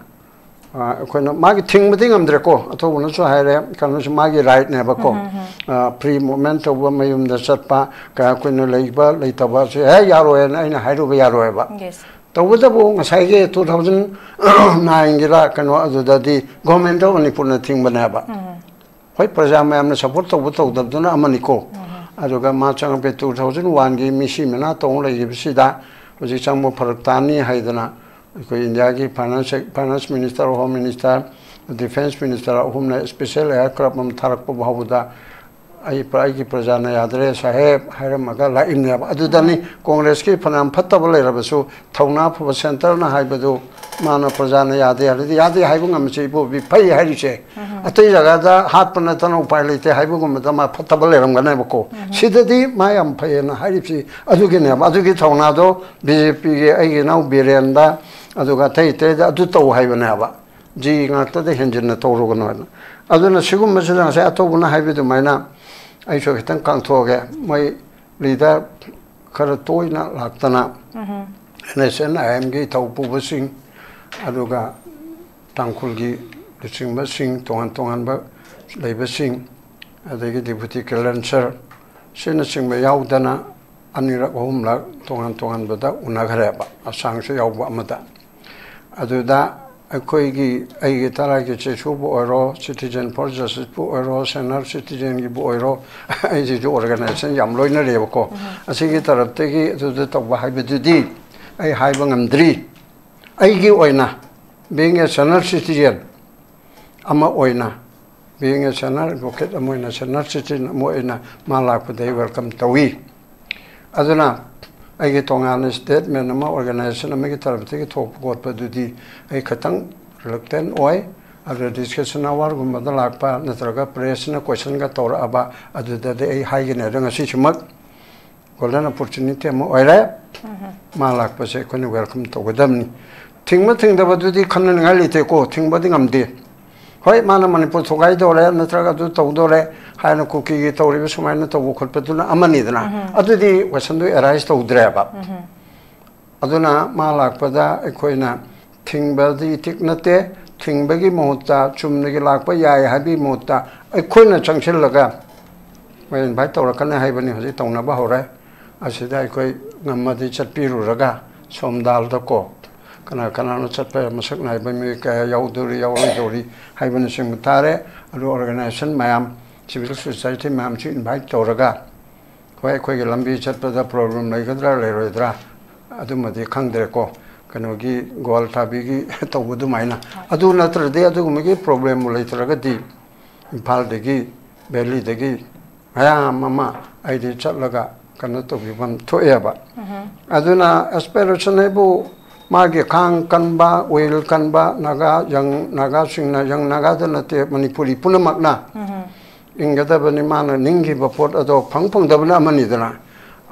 ꯑ, ꯑꯩꯈꯣꯏꯅ ꯃꯥꯒꯤ ꯊꯤꯡꯕꯗꯤ ꯉꯝꯗ꯭ꯔꯦꯀꯣ, ꯑꯊꯧꯕꯅꯁꯨ ꯍꯥꯏꯔꯦ, ꯀꯩꯅꯣꯁꯨ ꯃꯥꯒꯤ ꯔꯥꯏꯠꯅꯦꯕꯀꯣ꯫ ꯐ꯭ꯔꯤ ꯃꯨꯞꯃꯦꯟ ꯇꯧꯕ, ꯃꯌꯨꯝꯗ ꯆꯠꯄ, ꯀꯌꯥ ꯀꯨꯏꯅ ꯂꯩꯕ ꯂꯩꯇꯕꯁꯦ ꯍꯦꯛ ꯌꯥꯔꯣꯏꯅ ꯑꯩꯅ ꯍꯥꯏꯔꯨꯕ ꯌꯥꯔꯣꯏꯕ꯫ ꯌꯦꯁ꯫ ꯇꯧꯕꯇꯕꯨ ꯉꯁꯥꯏꯒꯤ ꯇꯨ ꯊꯥꯎꯖꯟ ꯅꯥꯏꯟꯒꯤꯔ ꯀꯩꯅꯣ, ꯑꯗꯨꯗꯗꯤ ꯒꯣꯔꯃꯦꯟ ꯑꯣꯐ ꯃꯅꯤꯄꯨꯔꯅ ꯊꯤꯡꯕꯅꯦꯕ꯫ ꯍꯣꯏ, ꯄ꯭ꯔꯖꯥ ꯃꯌꯥꯝꯅ ꯁꯄꯣꯔꯠ ꯇꯧꯕ ꯇꯧꯗꯕꯗꯨꯅ ꯑꯃꯅꯤꯀꯣ꯫ ꯑꯗꯨꯒ ꯃꯥ ꯆꯪꯉꯛꯄ ꯇꯨ ꯊꯥꯎꯖꯟ ꯋꯥꯟꯒꯤ ꯃꯤꯁꯤ ꯃꯤꯅꯥ ꯇꯧ ꯂꯩꯈꯤꯕꯁꯤꯗ ꯍꯧꯖꯤꯛ ꯆꯪꯕ ꯐꯔꯛ ꯇꯥꯅꯤ ꯍꯥꯏꯗꯅ ꯑꯩꯈꯣꯏ ꯏꯟꯗꯤꯌꯥꯒꯤ finance, finance minister, home minister, defence minister ꯑꯍꯨꯝꯅ ꯏꯁꯄꯤꯁꯦꯜ ꯑꯦꯌꯥꯔꯀ꯭ꯔꯥꯐ ꯑꯃ ꯊꯥꯔꯛꯄ ꯐꯥꯎꯕꯗ ꯑꯩ, ꯑꯩꯒꯤ ꯄ꯭ꯔꯖꯥꯅ ꯌꯥꯗ꯭ꯔꯦ ꯁꯥꯍꯦꯕ ꯍꯥꯏꯔꯝꯃꯒ ꯂꯥꯛꯏꯅꯦꯕ꯫ ꯑꯗꯨꯗꯅꯤ ꯀꯣꯡꯒ꯭ꯔꯦꯁꯀꯤ ꯐꯅꯌꯥꯝ ꯐꯠꯇꯕ ꯂꯩꯔꯕꯁꯨ, ꯊꯧꯅꯥ ꯐꯕ ꯁꯦꯟꯇꯔꯅ ꯍꯥꯏꯕꯗꯨ ꯃꯥꯅ ꯄ꯭ꯔꯖꯥꯅ ꯌꯥꯗꯦ ꯍꯥꯏꯔꯗꯤ ꯌꯥꯗꯦ ꯍꯥꯏꯕ ꯉꯝꯃꯤꯁꯦ ꯏꯕꯣꯕꯤ ꯐꯩ ꯍꯥꯏꯔꯤꯁꯦ꯫ ꯑꯇꯩ ꯖꯒꯥꯗ ꯍꯥꯠꯄ ꯅꯠꯇꯅ ꯎꯄꯥꯏ ꯂꯩꯇꯦ ꯍꯥꯏꯕꯒꯨꯝꯕꯗ ꯃꯥ ꯐꯠꯇꯕ ꯂꯩꯔꯝꯒꯅꯦꯕꯀꯣ꯫ ꯁꯤꯗꯗꯤ ꯃꯥ ꯌꯥꯝ ꯐꯩꯌꯦꯅ ꯍꯥꯏꯔꯤꯕꯁꯤ ꯑꯗꯨꯒꯤꯅꯦꯕ꯫ ꯑꯗꯨꯒꯤ ꯊꯧꯅꯥꯗꯣ ꯕꯤ ꯖꯦ ꯄꯤꯒꯤ ꯑꯩꯒꯤ ꯏꯅꯥꯎ ꯕꯤꯔꯦꯟꯗ, ꯑꯗꯨꯒ ꯑꯇꯩ ꯑꯇꯩꯗ ꯑꯗꯨ ꯇꯧ ꯍꯥꯏꯕꯅꯦꯕ꯫ ꯖꯤ ꯉꯥꯛꯇꯗ ꯍꯦꯟꯖꯤꯟꯅ ꯇꯧꯔꯨꯒꯅꯣ ꯍꯥꯏꯅ꯫ ꯑꯗꯨꯅ ꯁꯤꯒꯨꯝꯕꯁꯤꯗ ꯉꯁꯥꯏ ꯑꯇꯧꯕꯅ ꯍꯥꯏꯕ ꯑꯗꯨꯃꯥꯏꯅ ꯑꯩꯁꯨ ꯈꯤꯇꯪ ꯀꯥꯡꯊꯣꯛꯑꯒꯦ꯫ ꯃꯣꯏ ꯂꯤꯗꯔ ꯈꯔ ꯇꯣꯏꯅ ꯂꯥꯛꯇꯅ ꯑꯦꯟ ꯑꯦꯁ ꯑꯦꯟ ꯑꯥꯏ ꯑꯦꯝꯒꯤ ꯊꯧ ꯄꯨꯕꯁꯤꯡ, ꯑꯗꯨꯒ ꯇꯥꯡꯈꯨꯜꯒꯤ ꯂꯨꯆꯤꯡꯕꯁꯤꯡ, ꯇꯣꯉꯥꯟ ꯇꯣꯉꯥꯟꯕ ꯂꯩꯕꯁꯤꯡ, ꯑꯗꯒꯤ ꯗꯤꯄꯨꯇꯤ ꯀꯦꯂꯦꯟꯁꯔ, ꯁꯤꯅꯆꯤꯡꯕ ꯌꯥꯎꯗꯅ ꯑꯅꯤꯔꯛ ꯑꯍꯨꯝꯂꯛ ꯇꯣꯉꯥꯟ ꯇꯣꯉꯥꯟꯕꯗ ꯎꯅꯈ꯭ꯔꯦꯕ, ꯑꯁꯥꯡꯁꯨ ꯌꯥꯎꯕ ꯑꯃꯗ꯫ ꯑꯗꯨꯗ ꯑꯩꯈꯣꯏꯒꯤ, ꯑꯩꯒꯤ ꯇꯔꯥꯒꯤ ꯆꯩꯁꯨꯕꯨ ꯑꯣꯏꯔꯣ, Citizen for Justiceꯄꯨ ꯑꯣꯏꯔꯣ, Senior Citizenꯒꯤꯕꯨ ꯑꯣꯏꯔꯣ, ꯑꯩꯁꯤꯁꯨ organization ꯌꯥꯝ ꯂꯣꯏꯅꯔꯦꯕꯀꯣ꯫ ꯑꯁꯤꯒꯤ ꯇꯔꯞꯇꯒꯤ ꯑꯗꯨꯗ ꯇꯧꯕ ꯍꯥꯏꯕꯗꯨꯗꯤ ꯑꯩ ꯍꯥꯏꯕ ꯉꯝꯗ꯭ꯔꯤ꯫ ꯑꯩꯒꯤ ꯑꯣꯏꯅ, being a senior citizen ꯑꯃ ꯑꯣꯏꯅ, being a senior advocate ꯑꯃ ꯑꯣꯏꯅ, senior citizen ꯑꯃ ꯑꯣꯏꯅ ꯃꯥ ꯂꯥꯛꯄꯗ ꯑꯩ welcome ꯇꯧꯏ꯫ ꯑꯗꯨꯅ ꯑꯩꯒꯤ ꯇꯣꯉꯥꯟꯅ statement ꯑꯃ organization ꯑꯃꯒꯤ ꯇꯔꯞꯇꯒꯤ ꯊꯣꯛꯄ ꯈꯣꯠꯄꯗꯨꯗꯤ ꯑꯩ ꯈꯤꯇꯪ reluctant ꯑꯣꯏ꯫ ꯑꯗꯨ discussion hourꯒꯨꯝꯕꯗ ꯂꯥꯛꯄ ꯅꯠꯇ꯭ꯔꯒ pressꯅ questionꯒ ꯇꯧꯔꯛꯑꯕ, ꯑꯗꯨꯗꯗꯤ ꯑꯩ ꯍꯥꯏꯒꯅꯤ꯫ ꯑꯗꯣ ꯉꯁꯤꯁꯤꯃꯛ golden opportunity ꯑꯃ ꯑꯣꯏꯔꯦ꯫ ꯃꯥ ꯂꯥꯛꯄꯁꯦ ꯑꯩꯈꯣꯏꯅ welcome ꯇꯧꯒꯗꯕꯅꯤ꯫ ꯊꯤꯡꯕ ꯊꯤꯡꯗꯕꯗꯨꯗꯤ ꯈꯟꯅꯅꯤꯡꯉꯥꯏ ꯂꯩꯇꯦꯀꯣ, ꯊꯤꯡꯕꯗꯤ ꯉꯝꯗꯦ꯫ ꯍꯣꯏ, ꯃꯥꯅ ꯃꯅꯤꯄꯨꯔ ꯊꯨꯒꯥꯏꯗꯧꯔꯦ ꯅꯠꯇ꯭ꯔꯒ ꯑꯗꯨ ꯇꯧꯗꯧꯔꯦ ꯍꯥꯏꯅ ꯀꯨꯀꯤꯒꯤ ꯇꯧꯔꯤꯕ ꯁꯨꯃꯥꯏꯅ ꯇꯧꯕ ꯈꯣꯠꯄꯗꯨꯅ ꯑꯃꯅꯤꯗꯅ, ꯑꯗꯨꯗꯤ questionꯗꯨ arise ꯇꯧꯗ꯭ꯔꯦꯕ꯫ ꯑꯗꯨꯅ ꯃꯥ ꯂꯥꯛꯄꯗ ꯑꯩꯈꯣꯏꯅ ꯊꯤꯡꯕꯗꯤ ꯏꯊꯤꯛ ꯅꯠꯇꯦ꯫ ꯊꯤꯡꯕꯒꯤ ꯃꯍꯨꯠꯇ, ꯆꯨꯝꯅꯒꯤ ꯂꯥꯛꯄ ꯌꯥꯏ ꯍꯥꯏꯕꯒꯤ ꯃꯍꯨꯠꯇ, ꯑꯩꯈꯣꯏꯅ ꯆꯪꯁꯤꯜꯂꯒ, "ꯃꯣꯏ invite ꯇꯧꯔꯛꯀꯅꯤ ꯍꯥꯏꯕꯅꯤ, ꯍꯧꯖꯤꯛ ꯇꯧꯅꯕ ꯍꯧꯔꯦ, ꯑꯁꯤꯗ ꯑꯩꯈꯣꯏ ꯉꯝꯃꯗꯤ ꯆꯠꯄꯤꯔꯨꯔꯒ ꯁꯣꯝꯗꯥꯜꯗꯀꯣ, ꯀꯅꯥ ꯀꯅꯥꯅꯣ ꯆꯠꯄ ꯃꯁꯛ ꯅꯥꯏꯕ ꯃꯤꯑꯣꯏ ꯀꯌꯥ ꯌꯥꯎꯗꯧꯔꯤ, ꯌꯥꯎꯔꯣꯏꯗꯧꯔꯤ ꯍꯥꯏꯕꯅꯆꯤꯡꯕ ꯇꯥꯔꯦ꯫ ꯑꯗꯨ organization ꯃꯌꯥꯝ, civil society ꯃꯌꯥꯝꯁꯨ invite ꯇꯧꯔꯒ, ꯍꯣꯏ, ꯑꯩꯈꯣꯏꯒꯤ ꯂꯝꯕꯤ ꯆꯠꯄꯗ problem ꯂꯩꯒꯗ꯭ꯔꯥ ꯂꯩꯔꯣꯏꯗ꯭ꯔꯥ ꯑꯗꯨꯃꯗꯤ ꯈꯪꯗ꯭ꯔꯦꯀꯣ, ꯀꯩꯅꯣꯒꯤ ꯒ꯭ꯋꯥꯜꯊꯥꯕꯤꯒꯤ ꯇꯧꯕ ꯑꯗꯨꯃꯥꯏꯅ꯫ ꯑꯗꯨ ꯅꯠꯇ꯭ꯔꯗꯤ, ꯑꯗꯨꯒꯨꯝꯕꯒꯤ problemꯕꯨ ꯂꯩꯇ꯭ꯔꯒꯗꯤ, ꯏꯝꯐꯥꯜꯗꯒꯤ, ꯚꯦꯂꯤꯗꯒꯤ ꯃꯌꯥꯝ ꯑꯃ ꯑꯩꯗꯤ ꯆꯠꯂꯒ ꯀꯩꯅꯣ ꯇꯧꯕꯤꯐꯝ ꯊꯣꯛꯑꯦꯕ꯫ ꯑꯗꯨꯅ aspiration ꯍꯥꯏꯕꯨ ꯃꯥꯒꯤ ꯈꯥꯡ ꯀꯟꯕ, will ꯀꯟꯕ, ꯅꯥꯒꯥ, young ꯅꯥꯒꯥꯁꯤꯡꯅ, young ꯅꯥꯒꯥꯗ ꯅꯠꯇꯦ, ꯃꯅꯤꯄꯨꯔꯤ ꯄꯨꯝꯅꯃꯛꯅ ꯏꯟꯒꯗꯕꯅꯤ꯫ ꯃꯥꯅ ꯅꯤꯡꯈꯤꯕ ꯄꯣꯠ ꯑꯗꯣ ꯐꯪ ꯐꯪꯗꯕꯅ ꯑꯃꯅꯤꯗꯅ꯫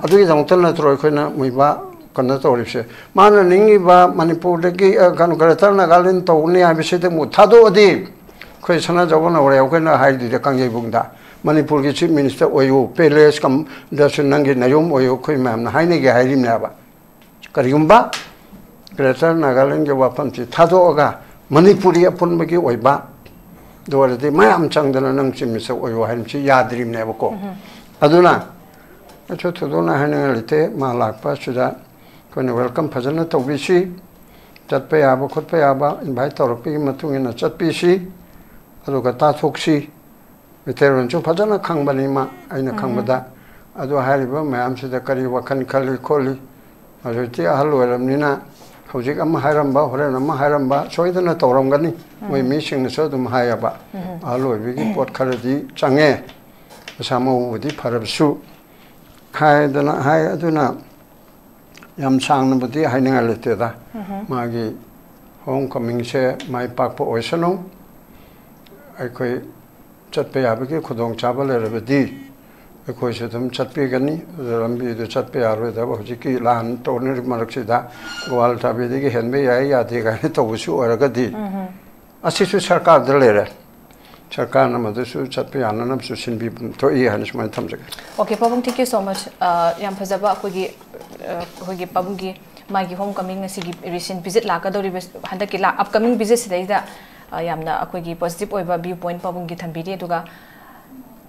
ꯑꯗꯨꯒꯤꯗꯃꯛꯇ ꯅꯠꯇ꯭ꯔꯣ ꯑꯩꯈꯣꯏꯅ ꯃꯣꯏꯕꯥ ꯀꯩꯅꯣ ꯇꯧꯔꯤꯕꯁꯦ? ꯃꯥꯅ ꯅꯤꯡꯉꯤꯕ ꯃꯅꯤꯄꯨꯔꯗꯒꯤ, ꯑ, ꯀꯩꯅꯣ, Greater Nagaland ꯇꯧꯅꯤ ꯍꯥꯏꯕꯁꯤꯗ ꯑꯃꯨꯛ ꯊꯥꯗꯣꯛꯑꯗꯤ, ꯑꯩꯈꯣꯏ ꯁꯅꯥꯖꯥꯎꯕ ꯅꯧꯔꯦ ꯑꯩꯈꯣꯏꯅ ꯍꯥꯏꯗꯨꯗꯤ ꯀꯥꯡꯖꯩꯕꯨꯡꯗ, "ꯃꯅꯤꯄꯨꯔꯒꯤ Chief Minister ꯑꯣꯏꯌꯨ, palace ꯀꯝ ꯗꯁꯨ ꯅꯪꯒꯤ ꯅꯌꯨꯝ ꯑꯣꯏꯌꯨ", ꯑꯩꯈꯣꯏ ꯃꯌꯥꯝꯅ ꯍꯥꯏꯅꯒꯦ ꯍꯥꯏꯔꯤꯕꯅꯦꯕ꯫ ꯀꯔꯤꯒꯨꯝꯕ Greater Nagalandꯒꯤ ꯋꯥꯐꯝꯁꯤ ꯊꯥꯗꯣꯛꯑꯒ ꯃꯅꯤꯄꯨꯔꯤ ꯑꯄꯨꯟꯕꯒꯤ ꯑꯣꯏꯕ, ꯑꯗꯨ ꯑꯣꯏꯔꯗꯤ ꯃꯌꯥꯝ ꯆꯪꯗꯅ ꯅꯪ ꯆꯤꯞ ꯃꯤꯅꯤꯁꯇꯔ ꯑꯣꯏꯌꯨ ꯍꯥꯏꯅ ꯁꯤ ꯌꯥꯗ꯭ꯔꯤꯕꯅꯦꯕꯀꯣ꯫ ꯑꯗꯨꯅ ꯑꯩꯁꯨ ꯊꯣꯏꯗꯣꯛꯅ ꯍꯥꯏꯅꯤꯡꯉꯥꯏ ꯂꯩꯇꯦ꯫ ꯃꯥ ꯂꯥꯛꯄ ꯑꯁꯤꯗ ꯑꯩꯈꯣꯏꯅ welcome ꯐꯖꯅ ꯇꯧꯕꯤꯁꯤ꯫ ꯆꯠꯄ ꯌꯥꯕ ꯈꯣꯠꯄ ꯌꯥꯕ invite ꯇꯧꯔꯛꯄꯒꯤ ꯃꯇꯨꯡ ꯏꯟꯅ ꯆꯠꯄꯤꯁꯤ, ꯑꯗꯨꯒ ꯇꯥꯊꯣꯛꯁꯤ꯫ ꯃꯩꯇꯩꯂꯣꯟꯁꯨ ꯐꯖꯅ ꯈꯪꯕꯅꯤ ꯃꯥ, ꯑꯩꯅ ꯈꯪꯕꯗ꯫ ꯑꯗꯨ ꯍꯥꯏꯔꯤꯕ ꯃꯌꯥꯝꯁꯤꯗ ꯀꯔꯤ ꯋꯥꯈꯜ ꯈꯜꯂꯤ ꯈꯣꯠꯂꯤ, ꯍꯧꯖꯤꯛꯇꯤ ꯑꯍꯜ ꯑꯣꯏꯔꯕꯅꯤꯅ ꯍꯧꯖꯤꯛ ꯑꯃ ꯍꯥꯏꯔꯝꯕ, ꯍꯣꯔꯦꯟ ꯑꯃ ꯍꯥꯏꯔꯝꯕ, ꯁꯣꯏꯗꯅ ꯇꯧꯔꯝꯒꯅꯤ꯫ ꯃꯣꯏ ꯃꯤꯁꯤꯡꯅꯁꯨ ꯑꯗꯨꯝ ꯍꯥꯏꯌꯦꯕ, ꯑꯍꯜ ꯑꯣꯏꯕꯒꯤ ꯄꯣꯠ ꯈꯔꯗꯤ ꯆꯪꯉꯦ, ꯃꯁꯥ ꯃꯎꯕꯨꯗꯤ ꯐꯔꯕꯁꯨ ꯍꯥꯏꯗꯅ ꯍꯥꯏ꯫ ꯑꯗꯨꯅ ꯌꯥꯝ ꯁꯥꯡꯅꯕꯨꯗꯤ ꯍꯥꯏꯅꯤꯡꯉꯥꯏ ꯂꯩꯇꯦꯗ꯫ ꯃꯥꯒꯤ home comingꯁꯦ ꯃꯥꯏ ꯄꯥꯛꯄ ꯑꯣꯏꯁꯅꯨ꯫ ꯑꯩꯈꯣꯏ ꯆꯠꯄ ꯌꯥꯕꯒꯤ ꯈꯨꯗꯣꯡꯆꯥꯕ ꯂꯩꯔꯕꯗꯤ ꯑꯩꯈꯣꯏꯁꯨ ꯑꯗꯨꯝ ꯆꯠꯄꯤꯒꯅꯤ꯫ ꯑꯗꯨ ꯂꯝꯕꯤꯗꯨ ꯆꯠꯄ ꯌꯥꯔꯣꯏꯗꯕ ꯍꯧꯖꯤꯛꯀꯤ ꯂꯥꯟ ꯇꯧꯅꯔꯤꯕ ꯃꯔꯛꯁꯤꯗ ꯒ꯭ꯋꯥꯜ ꯇꯥꯕꯤꯗꯒꯤ ꯍꯦꯟꯕ ꯌꯥꯏ ꯌꯥꯗꯦ ꯀꯥꯏꯅ ꯇꯧꯕꯁꯨ ꯑꯣꯏꯔꯒꯗꯤ ꯑꯁꯤꯁꯨ ꯁꯔꯀꯥꯔꯗ ꯂꯩꯔꯦ꯫ ꯁꯔꯀꯥꯔꯅ ꯃꯗꯨꯁꯨ ꯆꯠꯄ ꯌꯥꯅꯅꯕꯁꯨ ꯁꯤꯟꯕꯤꯐꯝ ꯊꯣꯛꯏ ꯍꯥꯏꯅ ꯁꯨꯃꯥꯏꯅ ꯊꯝꯖꯒꯦ꯫ Okay, ꯄꯥꯕꯨꯡ, thank you so much꯫ ꯑ, ꯌꯥꯝ ꯐꯖꯕ ꯑꯩꯈꯣꯏꯒꯤ, ꯑ, ꯑꯩꯈꯣꯏꯒꯤ ꯄꯥꯕꯨꯡꯒꯤ ꯃꯥꯒꯤ home coming ꯑꯁꯤꯒꯤ recent visit ꯂꯥꯛꯀꯗꯧꯔꯤꯕ ꯍꯟꯗꯛꯀꯤ ꯂꯥꯛ-, upcoming visit ꯁꯤꯗꯩꯗ, ꯑ, ꯌꯥꯝꯅ ꯑꯩꯈꯣꯏꯒꯤ positive ꯑꯣꯏꯕ view point ꯄꯥꯕꯨꯡꯒꯤ ꯊꯝꯕꯤꯔꯤ꯫ ꯑꯗꯨꯒ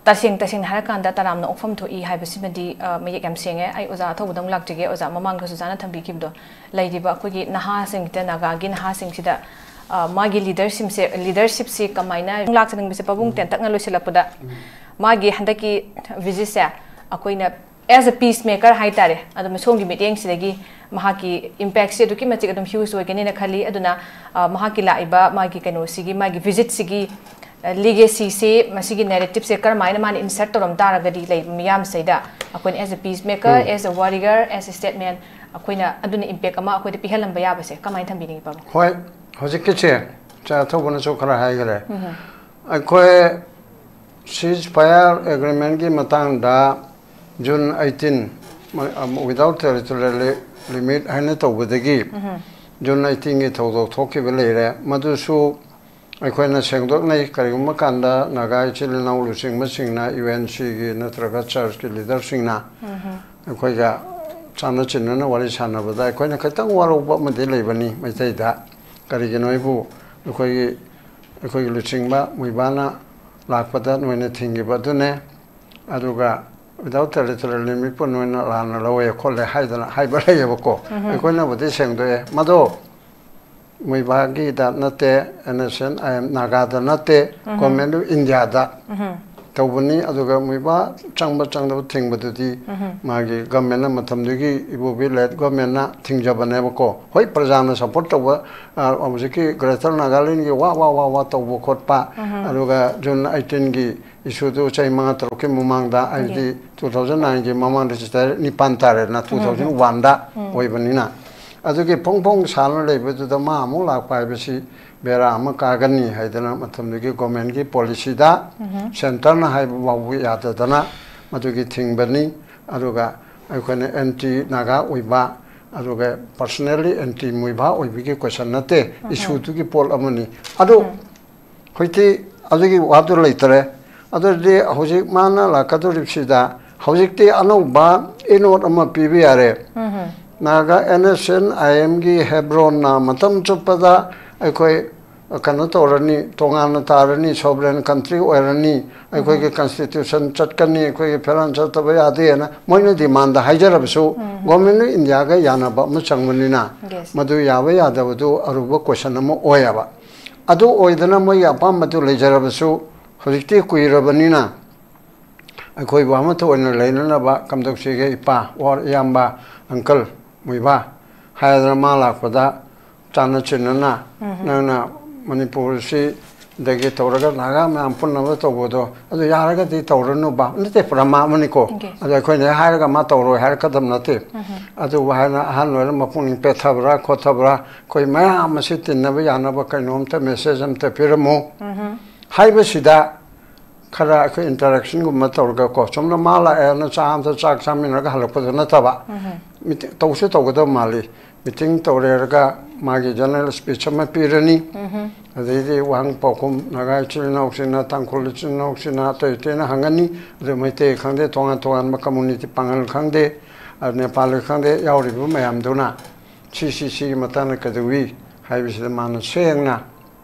ꯇꯁꯦꯡ ꯇꯁꯦꯡꯅ ꯍꯥꯏꯔꯀꯥꯟꯗ ꯇꯔꯥꯝꯅ ꯑꯣꯛꯐꯝ ꯊꯣꯛꯏ ꯍꯥꯏꯕꯁꯤꯃꯗꯤ, ꯑ, ꯃꯌꯦꯛ ꯌꯥꯝ ꯁꯦꯡꯉꯦ꯫ ꯑꯩ ꯑꯣꯖꯥ ꯑꯊꯧꯕꯗ ꯑꯃꯨꯛ ꯂꯥꯛꯆꯒꯦ꯫ ꯑꯣꯖꯥ, ꯃꯃꯥꯡꯗꯁꯨ ꯑꯣꯖꯥꯅ ꯊꯝꯕꯤꯈꯤꯕꯗꯣ, ꯂꯩꯔꯤꯕ ꯑꯩꯈꯣꯏꯒꯤ ꯅꯍꯥꯁꯤꯡꯁꯤꯗ, ꯅꯥꯒꯥꯒꯤ ꯅꯍꯥꯁꯤꯡꯁꯤꯗ, ꯑ, ꯃꯥꯒꯤ leadershipꯁꯦ, leadershipꯁꯤ ꯀꯃꯥꯏꯅ ꯂꯥꯛꯆꯅꯤꯡꯕꯁꯦ ꯄꯥꯕꯨꯡ ꯇꯦꯟꯇꯛꯅ ꯂꯣꯏꯁꯤꯜꯂꯛꯄꯗ, ꯃꯥꯒꯤ ꯍꯟꯗꯛꯀꯤ visitꯁꯦ ꯑꯩꯈꯣꯏꯅ as a peace maker ꯍꯥꯏꯇꯥꯔꯦ, ꯑꯗꯨꯝ ꯁꯣꯝꯒꯤ ꯃꯤꯠꯌꯦꯡꯁꯤꯗꯒꯤ ꯃꯍꯥꯛꯀꯤ impactꯁꯦ ꯑꯗꯨꯛꯀꯤ ꯃꯇꯤꯛ ꯑꯗꯨꯝ huge ꯑꯣꯏꯒꯅꯤꯅ ꯈꯜꯂꯤ꯫ ꯑꯗꯨꯅ, ꯑ, ꯃꯍꯥꯛꯀꯤ ꯂꯥꯛꯏꯕ ꯃꯥꯒꯤ ꯀꯩꯅꯣꯁꯤꯒꯤ, ꯃꯥꯒꯤ visitꯁꯤꯒꯤ, ꯑ, legacyꯁꯤ, ꯃꯁꯤꯒꯤ narrativeꯁꯦ ꯀꯔꯝꯍꯥꯏꯅ ꯃꯥꯅ insert ꯇꯧꯔꯝ ꯇꯥꯔꯒꯗꯤ ꯂꯩꯕ ꯃꯤꯌꯥꯝꯁꯤꯗ ꯑꯩꯈꯣꯏꯅ as a peace maker, as a warrior, as a statesman, ꯑꯩꯈꯣꯏꯅ ꯑꯗꯨꯅ impact ꯑꯃ ꯑꯩꯈꯣꯏꯗ ꯄꯤꯍꯜꯂꯝꯕ ꯌꯥꯕꯁꯦ ꯀꯃꯥꯏꯅ ꯊꯝꯕꯤꯅꯤꯡꯉꯤ ꯄꯥꯕꯨꯡ? ꯍꯣꯏ, ꯍꯧꯖꯤꯛꯀꯤꯁꯦ ꯆꯥ ꯊꯧꯕꯅꯁꯨ ꯈꯔ ꯍꯥꯏꯈꯔꯦ꯫ ꯑꯩꯈꯣꯏ ceasefire agreementꯀꯤ ꯃꯇꯥꯡꯗ June eighteen, ꯃ-, ꯑ, without territorial li-, limit ꯍꯥꯏꯅ ꯇꯧꯕꯗꯒꯤ June eighteenꯒꯤ ꯊꯧꯗꯣꯛ ꯊꯣꯛꯈꯤꯕ ꯂꯩꯔꯦ꯫ ꯃꯗꯨꯁꯨ ꯑꯩꯈꯣꯏꯅ ꯁꯦꯡꯗꯣꯛꯅꯩ꯫ ꯀꯔꯤꯒꯨꯝꯕ ꯀꯥꯟꯗ ꯅꯥꯒꯥ ꯏꯆꯤꯜ ꯏꯅꯥꯎ ꯂꯨꯆꯤꯡꯕꯁꯤꯡꯅ, UNCꯒꯤ ꯅꯠꯇ꯭ꯔꯒ churchꯀꯤ leaderꯁꯤꯡꯅ ꯑꯩꯈꯣꯏꯒ ꯆꯥꯟꯅ ꯆꯤꯟꯅꯅ ꯋꯥꯔꯤ ꯁꯥꯟꯅꯕꯗ ꯑꯩꯈꯣꯏꯅ ꯈꯤꯇꯪ ꯋꯥꯔꯧꯕ ꯑꯃꯗꯤ ꯂꯩꯕꯅꯤ ꯃꯩꯇꯩꯗ꯫ ꯀꯔꯤꯒꯤꯅꯣ ꯍꯥꯏꯕꯨ ꯑꯩꯈꯣꯏꯒꯤ ꯑꯩꯈꯣꯏꯒꯤ ꯂꯨꯆꯤꯡꯕ ꯃꯨꯏꯕꯥꯅ ꯂꯥꯛꯄꯗ ꯅꯣꯏꯅ ꯊꯤꯡꯈꯤꯕ ꯑꯗꯨꯅꯦ꯫ ꯑꯗꯨꯒ without territorial limit ꯄꯨ ꯅꯣꯏꯅ ꯂꯥꯟꯅ ꯂꯧꯋꯦ ꯈꯣꯠꯂꯦ ꯍꯥꯏꯗꯅ ꯍꯥꯏꯕ ꯂꯩꯌꯦꯕꯀꯣ꯫ ꯑꯩꯈꯣꯏꯅꯕꯨꯗꯤ ꯁꯦꯡꯗꯣꯛꯑꯦ, ꯃꯗꯣ ꯃꯨꯏꯕꯥꯒꯤꯗ ꯅꯠꯇꯦ, NSCN-IM ꯅꯥꯒꯥꯗ ꯅꯠꯇꯦ, Government of India-ꯗ ꯇꯧꯕꯅꯤ꯫ ꯑꯗꯨꯒ ꯃꯨꯏꯕꯥ ꯆꯪꯕ ꯆꯪꯗꯕ ꯊꯤꯡꯕꯗꯨꯗꯤ ꯃꯥꯒꯤ government-ꯅ, ꯃꯇꯝꯗꯨꯒꯤ ꯏꯕꯣꯕꯤ late government-ꯅ ꯊꯤꯡꯖꯕꯅꯦꯕꯀꯣ꯫ ꯍꯣꯏ, ꯄ꯭ꯔꯖꯥꯅ support ꯇꯧꯕ, ꯑ, ꯍꯧꯖꯤꯛꯀꯤ Greater Nagaland-ꯒꯤ ꯋꯥ ꯋꯥ ꯋꯥ ꯋꯥ ꯇꯧꯕ ꯈꯣꯠꯄ, ꯑꯗꯨꯒ June eighteen-ꯒꯤ issue-ꯗꯨ ꯆꯍꯤ ꯃꯉꯥ ꯇꯔꯨꯛꯀꯤ ꯃꯃꯥꯡꯗ, ꯍꯥꯏꯕꯗꯤ two thousand nine-ꯒꯤ ꯃꯃꯥꯡꯗ ꯁꯤꯗ ꯅꯤꯄꯥꯟ ꯇꯥꯔꯦꯗꯅ, two thousand one-ꯗ ꯑꯣꯏꯕꯅꯤꯅ꯫ ꯑꯗꯨꯒꯤ ꯐꯣꯡ ꯐꯣꯡ ꯁꯥꯅ ꯂꯩꯕꯗꯨꯗ ꯃꯥ ꯑꯃꯨꯛ ꯂꯥꯛꯄ ꯍꯥꯏꯕꯁꯤ ꯕꯦꯔꯥ ꯑꯃ ꯀꯥꯒꯅꯤ ꯍꯥꯏꯗꯅ ꯃꯇꯝꯗꯨꯒꯤ government-ꯀꯤ policy-ꯗ, Centre-ꯅ ꯍꯥꯏꯕ ꯐꯥꯎꯕ ꯌꯥꯗꯗꯅ ꯃꯗꯨꯒꯤ ꯊꯤꯡꯕꯅꯤ꯫ ꯑꯗꯨꯒ ꯑꯩꯈꯣꯏꯅ anti Naga ꯑꯣꯏꯕ, ꯑꯗꯨꯒ personally anti ꯃꯨꯏꯕꯥ ꯑꯣꯏꯕꯒꯤ question ꯅꯠꯇꯦ, issue-ꯗꯨꯒꯤ ꯄꯣꯠ ꯑꯃꯅꯤ꯫ ꯑꯗꯨ ꯍꯧꯖꯤꯛꯇꯤ ꯑꯗꯨꯒꯤ ꯋꯥꯗꯨ ꯂꯩꯇꯔꯦ꯫ ꯑꯗꯨꯗꯤ ꯍꯧꯖꯤꯛ ꯃꯥꯅ ꯂꯥꯛꯀꯗꯧꯔꯤꯕꯁꯤꯗ ꯍꯧꯖꯤꯛꯇꯤ ꯑꯅꯧꯕ inroad ꯑꯃ ꯄꯤꯕ ꯌꯥꯔꯦ꯫ Naga NSCN-IM-ꯒꯤ Hebron-ꯅ ꯃꯇꯝ ꯆꯨꯞꯄꯗ ꯑꯩꯈꯣꯏ ꯀꯩꯅꯣ ꯇꯧꯔꯅꯤ, ꯇꯣꯉꯥꯟꯅ ꯇꯥꯔꯅꯤ, sovereign country ꯑꯣꯏꯔꯅꯤ, ꯑꯩꯈꯣꯏꯒꯤ constitution ꯆꯠꯀꯅꯤ, ꯑꯩꯈꯣꯏꯒꯤ ꯐꯤꯔꯥꯟ ꯆꯠꯇꯕ ꯌꯥꯗꯦꯅ ꯃꯣꯏꯅ demand ꯍꯥꯏꯖꯔꯕꯁꯨ, Government of India-ꯒ ꯌꯥꯅꯕ ꯑꯃ ꯆꯪꯕꯅꯤꯅ, Yes. ꯃꯗꯨ ꯌꯥꯕ ꯌꯥꯗꯕꯗꯨ ꯑꯔꯨꯕ question ꯑꯃ ꯑꯣꯏꯌꯦꯕ꯫ ꯑꯗꯨ ꯑꯣꯏꯗꯅ ꯃꯣꯏꯒꯤ ꯑꯄꯥꯝꯕꯗꯨ ꯂꯩꯖꯔꯕꯁꯨ, ꯍꯧꯖꯤꯛꯇꯤ ꯀꯨꯏꯔꯕꯅꯤꯅ ꯑꯩꯈꯣꯏꯕꯨ ꯑꯃꯠꯇ ꯑꯣꯏꯅ ꯂꯩꯅꯅꯕ ꯀꯝꯗꯧꯁꯤꯒꯦ ꯏꯄꯥ, or ꯏꯌꯥꯝꯕ, uncle, ꯃꯨꯏꯕꯥ ꯍꯥꯏꯗꯅ ꯃꯥ ꯂꯥꯛꯄꯗ ꯆꯥꯟꯅ ꯆꯤꯟꯅꯅ ꯅꯪꯅ ꯃꯅꯤꯄꯨꯔꯁꯤꯗꯒꯤ ꯇꯧꯔꯒ ꯅꯥꯒꯥ ꯃꯌꯥꯝ ꯄꯨꯟꯅꯕ ꯇꯧꯕꯗꯣ, ꯑꯗꯨ ꯌꯥꯔꯒꯗꯤ ꯇꯧꯔꯅꯨꯕ, ꯅꯠꯇꯦ, ꯄ꯭ꯔꯃꯥ ꯑꯃꯅꯤꯀꯣ꯫ Okay. ꯑꯗꯣ ꯑꯩꯈꯣꯏꯅ ꯍꯦꯛ ꯍꯥꯏꯔꯒ ꯃꯥ ꯇꯧꯔꯣꯏ ꯍꯥꯏꯔꯛꯀꯗꯕ ꯅꯠꯇꯦ꯫ ꯑꯗꯨꯕꯨ ꯍꯥꯏꯅ ꯑꯍꯜ ꯑꯣꯏꯔ ꯃꯄꯨꯛꯅꯤꯡ ꯄꯦꯠꯊꯕ꯭ꯔꯥ ꯈꯣꯠꯊꯕ꯭ꯔꯥ, ꯑꯩꯈꯣꯏ ꯃꯌꯥꯝ ꯑꯁꯤ ꯇꯤꯟꯅꯕ ꯌꯥꯅꯕ ꯀꯩꯅꯣꯝꯇ message ꯑꯝꯇ ꯄꯤꯔꯝꯃꯨ ꯍꯥꯏꯕꯁꯤꯗ ꯈꯔ ꯑꯩꯈꯣꯏ interaction-ꯒꯨꯝꯕ ꯇꯧꯔꯒꯀꯣ, ꯆꯨꯝꯅ ꯃꯥ ꯂꯥꯛꯑꯦꯅ ꯆꯥ ꯑꯝꯇ ꯆꯥꯛ ꯆꯥꯃꯤꯟꯅꯔꯒ ꯍꯜꯂꯛꯄꯗꯨ ꯅꯠꯇꯕ, meeting ꯇꯧꯁꯨ ꯇꯧꯒꯗꯕ ꯃꯥꯜꯂꯤ꯫ Meeting ꯇꯧꯔꯦꯔꯒ ꯃꯥꯒꯤ general speech ꯑꯃ ꯄꯤꯔꯅꯤ꯫ ꯑꯗꯩꯗꯤ ꯋꯥꯍꯪ ꯄꯥꯎꯈꯨꯝ, ꯅꯥꯒꯥ ꯏꯆꯤꯜ ꯏꯅꯥꯎꯁꯤꯡꯅ, ꯇꯥꯡꯈꯨꯜ ꯏꯆꯤꯜ ꯏꯅꯥꯎꯁꯤꯡꯅ, ꯑꯇꯩ ꯑꯇꯩꯅ ꯍꯪꯉꯅꯤ꯫ ꯑꯗꯨ ꯃꯩꯇꯩ ꯈꯪꯗꯦ, ꯇꯣꯉꯥꯟ ꯇꯣꯉꯥꯟꯕ community, ꯄꯥꯉꯜ ꯈꯪꯗꯦ, ꯑ, ꯅꯦꯄꯥꯂꯤ ꯈꯪꯗꯦ, ꯌꯥꯎꯔꯤꯕ ꯃꯌꯥꯝꯗꯨꯅ ꯁꯤ, ꯁꯤ, ꯁꯤꯒꯤ ꯃꯇꯥꯡꯗ ꯀꯩꯗꯧꯏ ꯍꯥꯏꯕꯁꯤꯗ ꯃꯥꯅ ꯁꯦꯡꯅ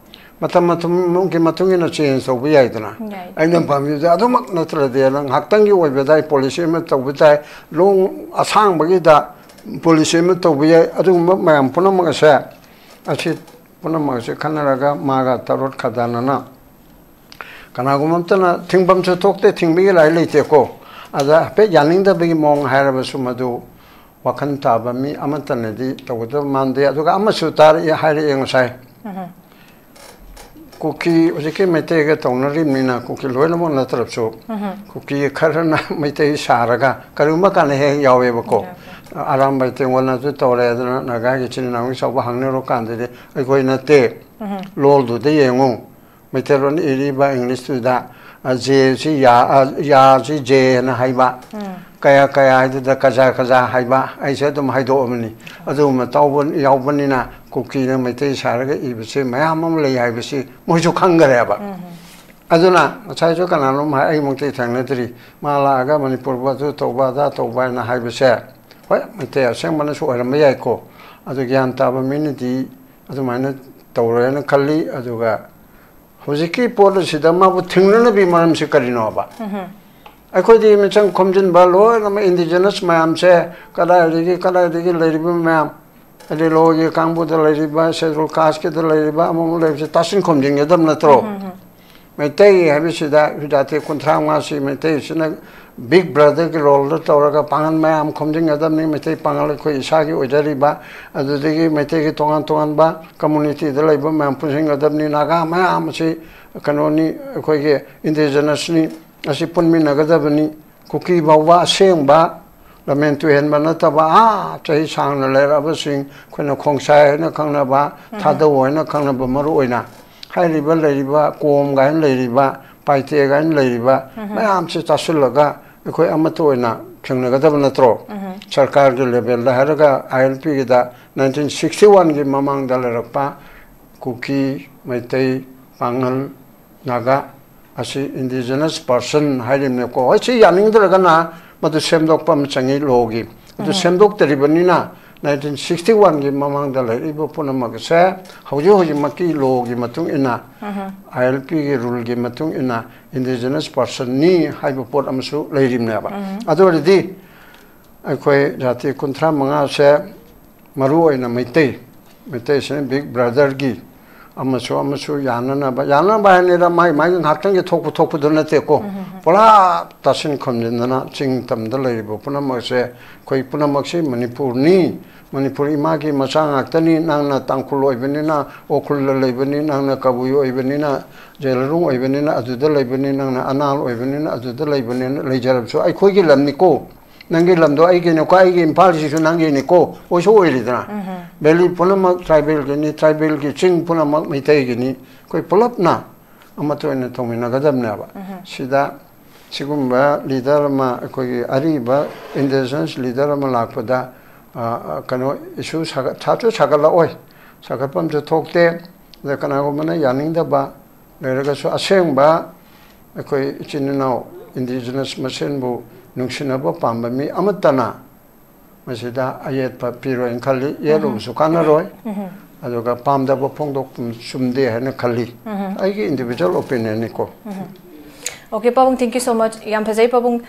ꯃꯇꯝ ꯃꯇꯝꯒꯤ ꯃꯇꯨꯡ ꯏꯟꯅ ꯆꯦꯟꯖ ꯇꯧꯕ ꯌꯥꯏꯗꯅ꯫ ꯌꯥꯏ꯫ ꯑꯩꯅ ꯄꯥꯝꯃꯤꯕꯁꯦ ꯑꯗꯨꯃꯛ ꯅꯠꯇ꯭ꯔꯗꯤ ꯉꯥꯏꯍꯥꯛꯇꯪꯒꯤ ꯑꯣꯏꯕꯗ ꯑꯩ ꯄꯣꯂꯤꯁꯤ ꯑꯃ ꯇꯧꯕ ꯇꯥꯏ, ꯂꯣꯡ ꯑꯁꯥꯡꯕꯒꯤꯗ ꯄꯣꯂꯤꯁꯤ ꯑꯃ ꯇꯧꯕ ꯌꯥꯏ꯫ ꯑꯗꯨꯒꯨꯝꯕ ꯃꯌꯥꯝ ꯄꯨꯝꯅꯃꯛ ꯑꯁꯦ, ꯑꯁꯤ ꯄꯨꯝꯅꯃꯛ ꯑꯁꯦ ꯈꯟꯅꯔꯒ ꯃꯥꯒ ꯇꯔꯣꯠ ꯈꯥꯗꯥꯅꯅ ꯀꯅꯥꯒꯨꯝꯕ ꯑꯃꯇꯅ ꯊꯤꯡꯐꯝꯁꯨ ꯊꯣꯛꯇꯦ, ꯊꯤꯡꯕꯒꯤ ꯂꯥꯏ ꯂꯩꯇꯦꯀꯣ꯫ ꯑꯗ ꯍꯥꯏꯐꯦꯠ ꯌꯥꯅꯤꯡꯗꯕꯒꯤ ꯃꯑꯣꯡ ꯍꯥꯏꯔꯕꯁꯨ ꯃꯗꯨ ꯋꯥꯈꯜ ꯇꯥꯕ ꯃꯤ ꯑꯃꯠꯇꯅꯗꯤ ꯇꯧꯒꯗꯕ ꯃꯥꯟꯗꯦ꯫ ꯑꯗꯨꯒ ꯑꯃꯁꯨ ꯇꯥꯔꯛꯑꯦ, ꯍꯥꯏꯔꯛꯑꯦ ꯉꯁꯥꯏ꯫ ꯀꯨꯀꯤ ꯍꯧꯖꯤꯛꯀꯤ ꯃꯩꯇꯩꯒ ꯇꯧꯅꯔꯤꯕꯅꯤꯅ ꯀꯨꯀꯤ ꯂꯣꯏꯅꯃꯛ ꯅꯠꯇ꯭ꯔꯕꯁꯨ ꯀꯨꯀꯤ ꯈꯔꯅ ꯃꯩꯇꯩ ꯁꯥꯔꯒ ꯀꯔꯤꯒꯨꯝꯕ ꯀꯥꯟꯗ ꯍꯦꯛ ꯍꯦꯛ ꯌꯥꯎꯋꯦꯕꯀꯣ꯫ ꯑꯔꯥꯝꯕꯥꯏ ꯇꯦꯡꯒꯣꯜꯅꯁꯨ ꯇꯧꯔꯦ꯫ ꯑꯗꯨꯅ ꯅꯥꯒꯥꯒꯤ ꯏꯆꯤꯟ ꯏꯅꯥꯎꯒꯤ ꯆꯥꯎꯕ ꯍꯪꯅꯔꯨ ꯀꯥꯟꯗꯗꯤ ꯑꯩꯈꯣꯏ ꯅꯠꯇꯦ, ꯂꯣꯜꯗꯨꯗ ꯌꯦꯡꯉꯨ꯫ ꯃꯩꯇꯩꯂꯣꯟ ꯏꯔꯤꯕ ꯏꯪꯂꯤꯁꯇꯨꯗ, ꯑ, ꯖꯦꯁꯤ ꯌꯥ, ꯑ, ꯌꯥꯁꯤ ꯖꯦ ꯍꯥꯏꯅ ꯍꯥꯏꯕ, ꯀꯌꯥ ꯀꯌꯥ ꯍꯥꯏꯗꯨꯗ ꯀꯖꯥ ꯀꯖꯥ ꯍꯥꯏꯕ, ꯑꯩꯁꯦ ꯑꯗꯨꯝ ꯍꯥꯏꯗꯣꯛꯑꯕꯅꯤ꯫ ꯑꯗꯨꯒꯨꯝꯕ ꯇꯧꯕ ꯌꯥꯎꯕꯅꯤꯅ ꯀꯨꯀꯤꯅ ꯃꯩꯇꯩ ꯁꯥꯔꯒ ꯏꯕꯁꯦ ꯃꯌꯥꯝ ꯑꯃ ꯂꯩ ꯍꯥꯏꯕꯁꯤ ꯃꯣꯏꯁꯨ ꯈꯪꯈꯔꯦꯕ꯫ ꯑꯗꯨꯅ ꯉꯁꯥꯏꯁꯨ ꯀꯅꯥꯅꯣꯝ ꯍꯥꯏ, ꯑꯩꯃꯛꯇꯤ ꯊꯦꯡꯅꯗ꯭ꯔꯤ, ꯃꯥ ꯂꯥꯛꯑꯒ ꯃꯅꯤꯄꯨꯔꯕꯨ ꯑꯗꯨ ꯇꯧꯕ ꯑꯗꯥ ꯇꯧꯕ ꯍꯥꯏꯅ ꯍꯥꯏꯕꯁꯦ꯫ ꯍꯣꯏ, ꯃꯩꯇꯩ ꯑꯁꯦꯡꯕꯅꯁꯨ ꯑꯣꯏꯔꯝꯕ ꯌꯥꯏꯀꯣ꯫ ꯑꯗꯨ ꯒ꯭ꯌꯥꯟ ꯇꯥꯕ ꯃꯤꯅꯗꯤ ꯑꯗꯨꯃꯥꯏꯅ ꯇꯧꯔꯣꯏꯅ ꯈꯜꯂꯤ꯫ ꯑꯗꯨꯒ ꯍꯧꯖꯤꯛꯀꯤ ꯄꯣꯠ ꯑꯁꯤꯗ ꯃꯥꯕꯨ ꯊꯤꯡꯅꯅꯕꯒꯤ ꯃꯔꯝꯁꯤ ꯀꯔꯤꯅꯣꯕ? ꯑꯩꯈꯣꯏꯗꯤ ꯃꯤꯆꯪ ꯈꯣꯝꯖꯤꯟꯕ ꯂꯣꯏꯅꯃꯛ ꯏꯟꯗꯤꯖꯤꯅꯁ ꯃꯌꯥꯝꯁꯦ ꯀꯗꯥꯏꯗꯒꯤ, ꯀꯗꯥꯏꯗꯒꯤ ꯂꯩꯔꯤꯕ ꯃꯌꯥꯝ, ꯑꯗꯩ ꯂꯣꯒꯤ ꯀꯥꯡꯕꯨꯗ ꯂꯩꯔꯤꯕ, ꯁꯦꯗꯨꯜ ꯀꯥꯁꯀꯤꯗ ꯂꯩꯔꯤꯕ, ꯑꯃꯃꯨꯛ ꯂꯩꯕꯁꯦ ꯇꯥꯁꯤꯟ ꯈꯣꯝꯖꯤꯟꯒꯗꯕ ꯅꯠꯇ꯭ꯔꯣ? ꯃꯩꯇꯩ ꯍꯥꯏꯕꯁꯤꯗ ꯖꯥꯇꯤ ꯀꯨꯟꯊ꯭ꯔꯥ ꯃꯉꯥꯁꯤ ꯃꯩꯇꯩꯁꯤꯅ ꯕꯤꯛ ꯕ꯭ꯔꯗꯔꯒꯤ ꯔꯣꯜꯗ ꯇꯧꯔꯒ ꯄꯥꯡꯒꯜ ꯃꯌꯥꯝ ꯈꯣꯝꯖꯤꯟꯒꯗꯕꯅꯤ꯫ ꯃꯩꯇꯩ ꯄꯥꯡꯒꯜ ꯑꯩꯈꯣꯏ ꯏꯁꯥꯒꯤ ꯑꯣꯏꯖꯔꯤꯕ, ꯑꯗꯨꯗꯒꯤ ꯃꯩꯇꯩꯒꯤ ꯇꯣꯉꯥꯟ ꯇꯣꯉꯥꯟꯕ ꯀꯝꯃꯨꯅꯤꯇꯤꯗ ꯂꯩꯕ ꯃꯌꯥꯝ ꯄꯨꯟꯁꯤꯟꯒꯗꯕꯅꯤ꯫ ꯅꯥꯒꯥ ꯃꯌꯥꯝ ꯑꯁꯤ ꯀꯩꯅꯣꯅꯤ, ꯑꯩꯈꯣꯏꯒꯤ ꯏꯟꯗꯤꯖꯤꯅꯁꯅꯤ, ꯑꯁꯤ ꯄꯨꯟꯃꯤꯟꯅꯒꯗꯕꯅꯤ꯫ ꯀꯨꯀꯤ ꯐꯥꯎꯕ ꯑꯁꯦꯡꯕ ꯂꯝꯍꯦꯟ ꯇꯨꯍꯦꯟꯕ ꯅꯠꯇꯕ, ꯑꯥ, ꯆꯍꯤ ꯁꯥꯡꯅ ꯂꯩꯔꯛꯑꯕꯁꯤꯡ, ꯑꯩꯈꯣꯏꯅ ꯈꯣꯡꯁꯥꯏ ꯍꯥꯏꯅ ꯈꯪꯅꯕ, ꯊꯥꯗꯧ ꯍꯥꯏꯅ ꯈꯪꯅꯕ, ꯃꯔꯨ ꯑꯣꯏꯅ ꯍꯥꯏꯔꯤꯕ ꯂꯩꯔꯤꯕ ꯀꯣꯝ ꯀꯥꯏꯅ ꯂꯩꯔꯤꯕ, ꯄꯥꯏꯇꯦ ꯀꯥꯏꯅ ꯂꯩꯔꯤꯕ ꯃꯌꯥꯝꯁꯦ ꯇꯥꯁꯤꯜꯂꯒ ꯑꯩꯈꯣꯏ ꯑꯃꯠꯇ ꯑꯣꯏꯅ ꯊꯦꯡꯅꯒꯗꯕ ꯅꯠꯇ꯭ꯔꯣ? ꯁꯔꯀꯥꯔꯒꯤ ꯂꯦꯚꯦꯜꯗ ꯍꯥꯏꯔꯒ ꯑꯥꯏ ꯑꯦꯜ ꯄꯤꯒꯤꯗ ꯅꯥꯏꯟꯇꯤꯟ ꯁꯤꯛꯁꯇꯤ ꯋꯥꯟꯒꯤ ꯃꯃꯥꯡꯗ ꯂꯩꯔꯛꯄ ꯀꯨꯀꯤ, ꯃꯩꯇꯩ, ꯄꯥꯉꯜ, ꯅꯥꯒꯥ ꯑꯁꯤ ꯏꯟꯗꯤꯖꯤꯅꯁ ꯄꯔꯁꯟ ꯍꯥꯏꯔꯤꯕꯅꯦꯀꯣ꯫ ꯍꯣꯏ, ꯁꯤ ꯌꯥꯅꯤꯡꯗ꯭ꯔꯒꯅ ꯃꯗꯨ ꯁꯦꯝꯗꯣꯛꯄ ꯑꯃ ꯆꯪꯉꯤ ꯂꯣꯒꯤ꯫ ꯑꯗꯨ ꯁꯦꯝꯗꯣꯛꯇꯔꯤꯕꯅꯤꯅ ꯅꯥꯏꯟꯇꯤꯟ ꯁꯤꯛꯁꯇꯤ ꯋꯥꯟꯒꯤ ꯃꯃꯥꯡꯗ ꯂꯩꯔꯛꯏꯕ ꯄꯨꯝꯅꯃꯛ ꯑꯁꯦ ꯍꯧꯖꯤꯛ ꯍꯧꯖꯤꯛꯃꯛꯀꯤ ꯂꯣꯒꯤ ꯃꯇꯨꯡ ꯏꯟꯅ, ꯑꯥꯏ ꯑꯦꯜ ꯄꯤꯒꯤ ꯔꯨꯜꯒꯤ ꯃꯇꯨꯡ ꯏꯟꯅ ꯏꯟꯗꯤꯖꯤꯅꯁ ꯄꯔꯁꯟꯅꯤ ꯍꯥꯏꯕ ꯄꯣꯠ ꯑꯃꯁꯨ ꯂꯩꯔꯤꯕꯅꯦꯕ꯫ ꯑꯗꯨ ꯑꯣꯏꯔꯗꯤ ꯑꯩꯈꯣꯏ ꯖꯥꯇꯤ ꯀꯨꯟꯊ꯭ꯔꯥ ꯃꯉꯥꯁꯦ, ꯃꯔꯨ ꯑꯣꯏꯅ ꯃꯩꯇꯩ, ꯃꯩꯇꯩꯁꯤꯅ ꯕꯤꯛ ꯕ꯭ꯔꯗꯔꯒꯤ ꯑꯃꯁꯨ ꯑꯃꯁꯨ ꯌꯥꯅꯅꯕ, ꯌꯥꯅꯅꯕ ꯍꯥꯏꯅꯤꯗ, ꯃꯥꯏ ꯃꯥꯏꯒꯤ ꯉꯥꯏꯍꯥꯛꯇꯪꯒꯤ ꯊꯣꯛꯄ ꯊꯣꯛꯄꯗꯨ ꯅꯠꯇꯦꯀꯣ꯫ ꯄꯨꯔꯥ ꯇꯥꯁꯤꯟ ꯈꯣꯝꯖꯤꯟꯗꯅ ꯆꯤꯡ ꯇꯝꯗ ꯂꯩꯔꯤꯕ ꯄꯨꯝꯅꯃꯛꯁꯦ, ꯑꯩꯈꯣꯏ ꯄꯨꯝꯅꯃꯛꯁꯤ ꯃꯅꯤꯄꯨꯔꯅꯤ, ꯃꯅꯤꯄꯨꯔ ꯏꯃꯥꯒꯤ ꯃꯆꯥ ꯉꯥꯛꯇꯅꯤ, ꯅꯪꯅ ꯇꯥꯡꯈꯨꯜ ꯑꯣꯏꯕꯅꯤꯅ, ꯎꯈ꯭ꯔꯨꯜꯗ ꯂꯩꯕꯅꯤ, ꯅꯪꯅ ꯀꯕꯨꯏ ꯑꯣꯏꯕꯅꯤꯅ, ꯖꯦꯂꯔꯨꯡ ꯑꯣꯏꯕꯅꯤꯅ ꯑꯗꯨꯗ ꯂꯩꯕꯅꯤ, ꯅꯪꯅ ꯑꯅꯥꯜ ꯑꯣꯏꯕꯅꯤꯅ ꯑꯗꯨꯗ ꯂꯩꯕꯅꯤꯅ, ꯂꯩꯖꯔꯕꯁꯨ ꯑꯩꯈꯣꯏꯒꯤ ꯂꯝꯅꯤꯀꯣ꯫ ꯅꯪꯒꯤ ꯂꯝꯗꯣ ꯑꯩꯒꯤꯅꯤꯀꯣ, ꯑꯩꯒꯤ ꯏꯝꯐꯥꯜꯁꯤꯁꯨ ꯅꯪꯒꯤꯅꯤꯀꯣ, ꯑꯣꯏꯁꯨ ꯑꯣꯏꯔꯤꯗꯅ꯫ ꯚꯦꯂꯤ ꯄꯨꯝꯅꯃꯛ ꯇ꯭ꯔꯥꯏꯕꯦꯜꯒꯤꯅꯤ, ꯇ꯭ꯔꯥꯏꯕꯦꯜꯒꯤ ꯆꯤꯡ ꯄꯨꯝꯅꯃꯛ ꯃꯩꯇꯩꯒꯤꯅꯤ꯫ ꯑꯩꯈꯣꯏ ꯄꯨꯂꯞꯅ ꯑꯃꯠꯇ ꯑꯣꯏꯅ ꯊꯧꯃꯤꯟꯅꯒꯗꯕꯅꯦꯕ꯫ ꯁꯤꯗ ꯁꯤꯒꯨꯝꯕ ꯂꯤꯗꯔ ꯑꯃ, ꯑꯩꯈꯣꯏꯒꯤ ꯑꯔꯤꯕ ꯏꯟꯗꯤꯖꯤꯅꯁ ꯂꯤꯗꯔ ꯑꯃ ꯂꯥꯛꯄꯗ, ꯑ, ꯑ, ꯀꯩꯅꯣ, ꯏꯁꯨ ꯁꯥꯒꯠ-, ꯁꯥꯁꯨ ꯁꯥꯒꯠꯂꯛꯑꯣꯏ, ꯁꯥꯒꯠꯐꯝꯁꯨ ꯊꯣꯛꯇꯦ꯫ ꯑꯗ ꯀꯅꯥꯒꯨꯝꯕꯅ ꯌꯥꯅꯤꯡꯗꯕ ꯂꯩꯔꯒꯁꯨ, ꯑꯁꯦꯡꯕ ꯑꯩꯈꯣꯏ ꯏꯆꯤꯟ ꯏꯅꯥꯎ ꯏꯟꯗꯤꯖꯤꯅꯁ ꯃꯁꯦꯟꯕꯨ ꯅꯨꯡꯁꯤꯅꯕ ꯄꯥꯝꯕ ꯃꯤ ꯑꯃꯠꯇꯅ ꯃꯁꯤꯗ ꯑꯌꯦꯠꯄ ꯄꯤꯔꯣꯏꯅ ꯈꯜꯂꯤ꯫ ꯌꯦꯠꯂꯨꯕꯁꯨ ꯀꯥꯟꯅꯔꯣꯏ꯫ ꯑꯗꯨꯒ ꯄꯥꯝꯗꯕ ꯐꯣꯡꯗꯣꯛꯄ ꯆꯨꯝꯗꯦ ꯍꯥꯏꯅ ꯈꯜꯂꯤ꯫ ꯑꯩꯒꯤ ꯏꯟꯗꯤꯕꯤꯖꯨꯋꯦꯜ ꯑꯣꯄꯤꯅꯤꯌꯟꯅꯤꯀꯣ꯫ Okay, ꯄꯥꯕꯨꯡ, thank you so much. ꯌꯥꯝ ꯐꯖꯩ, ꯄꯥꯕꯨꯡ꯫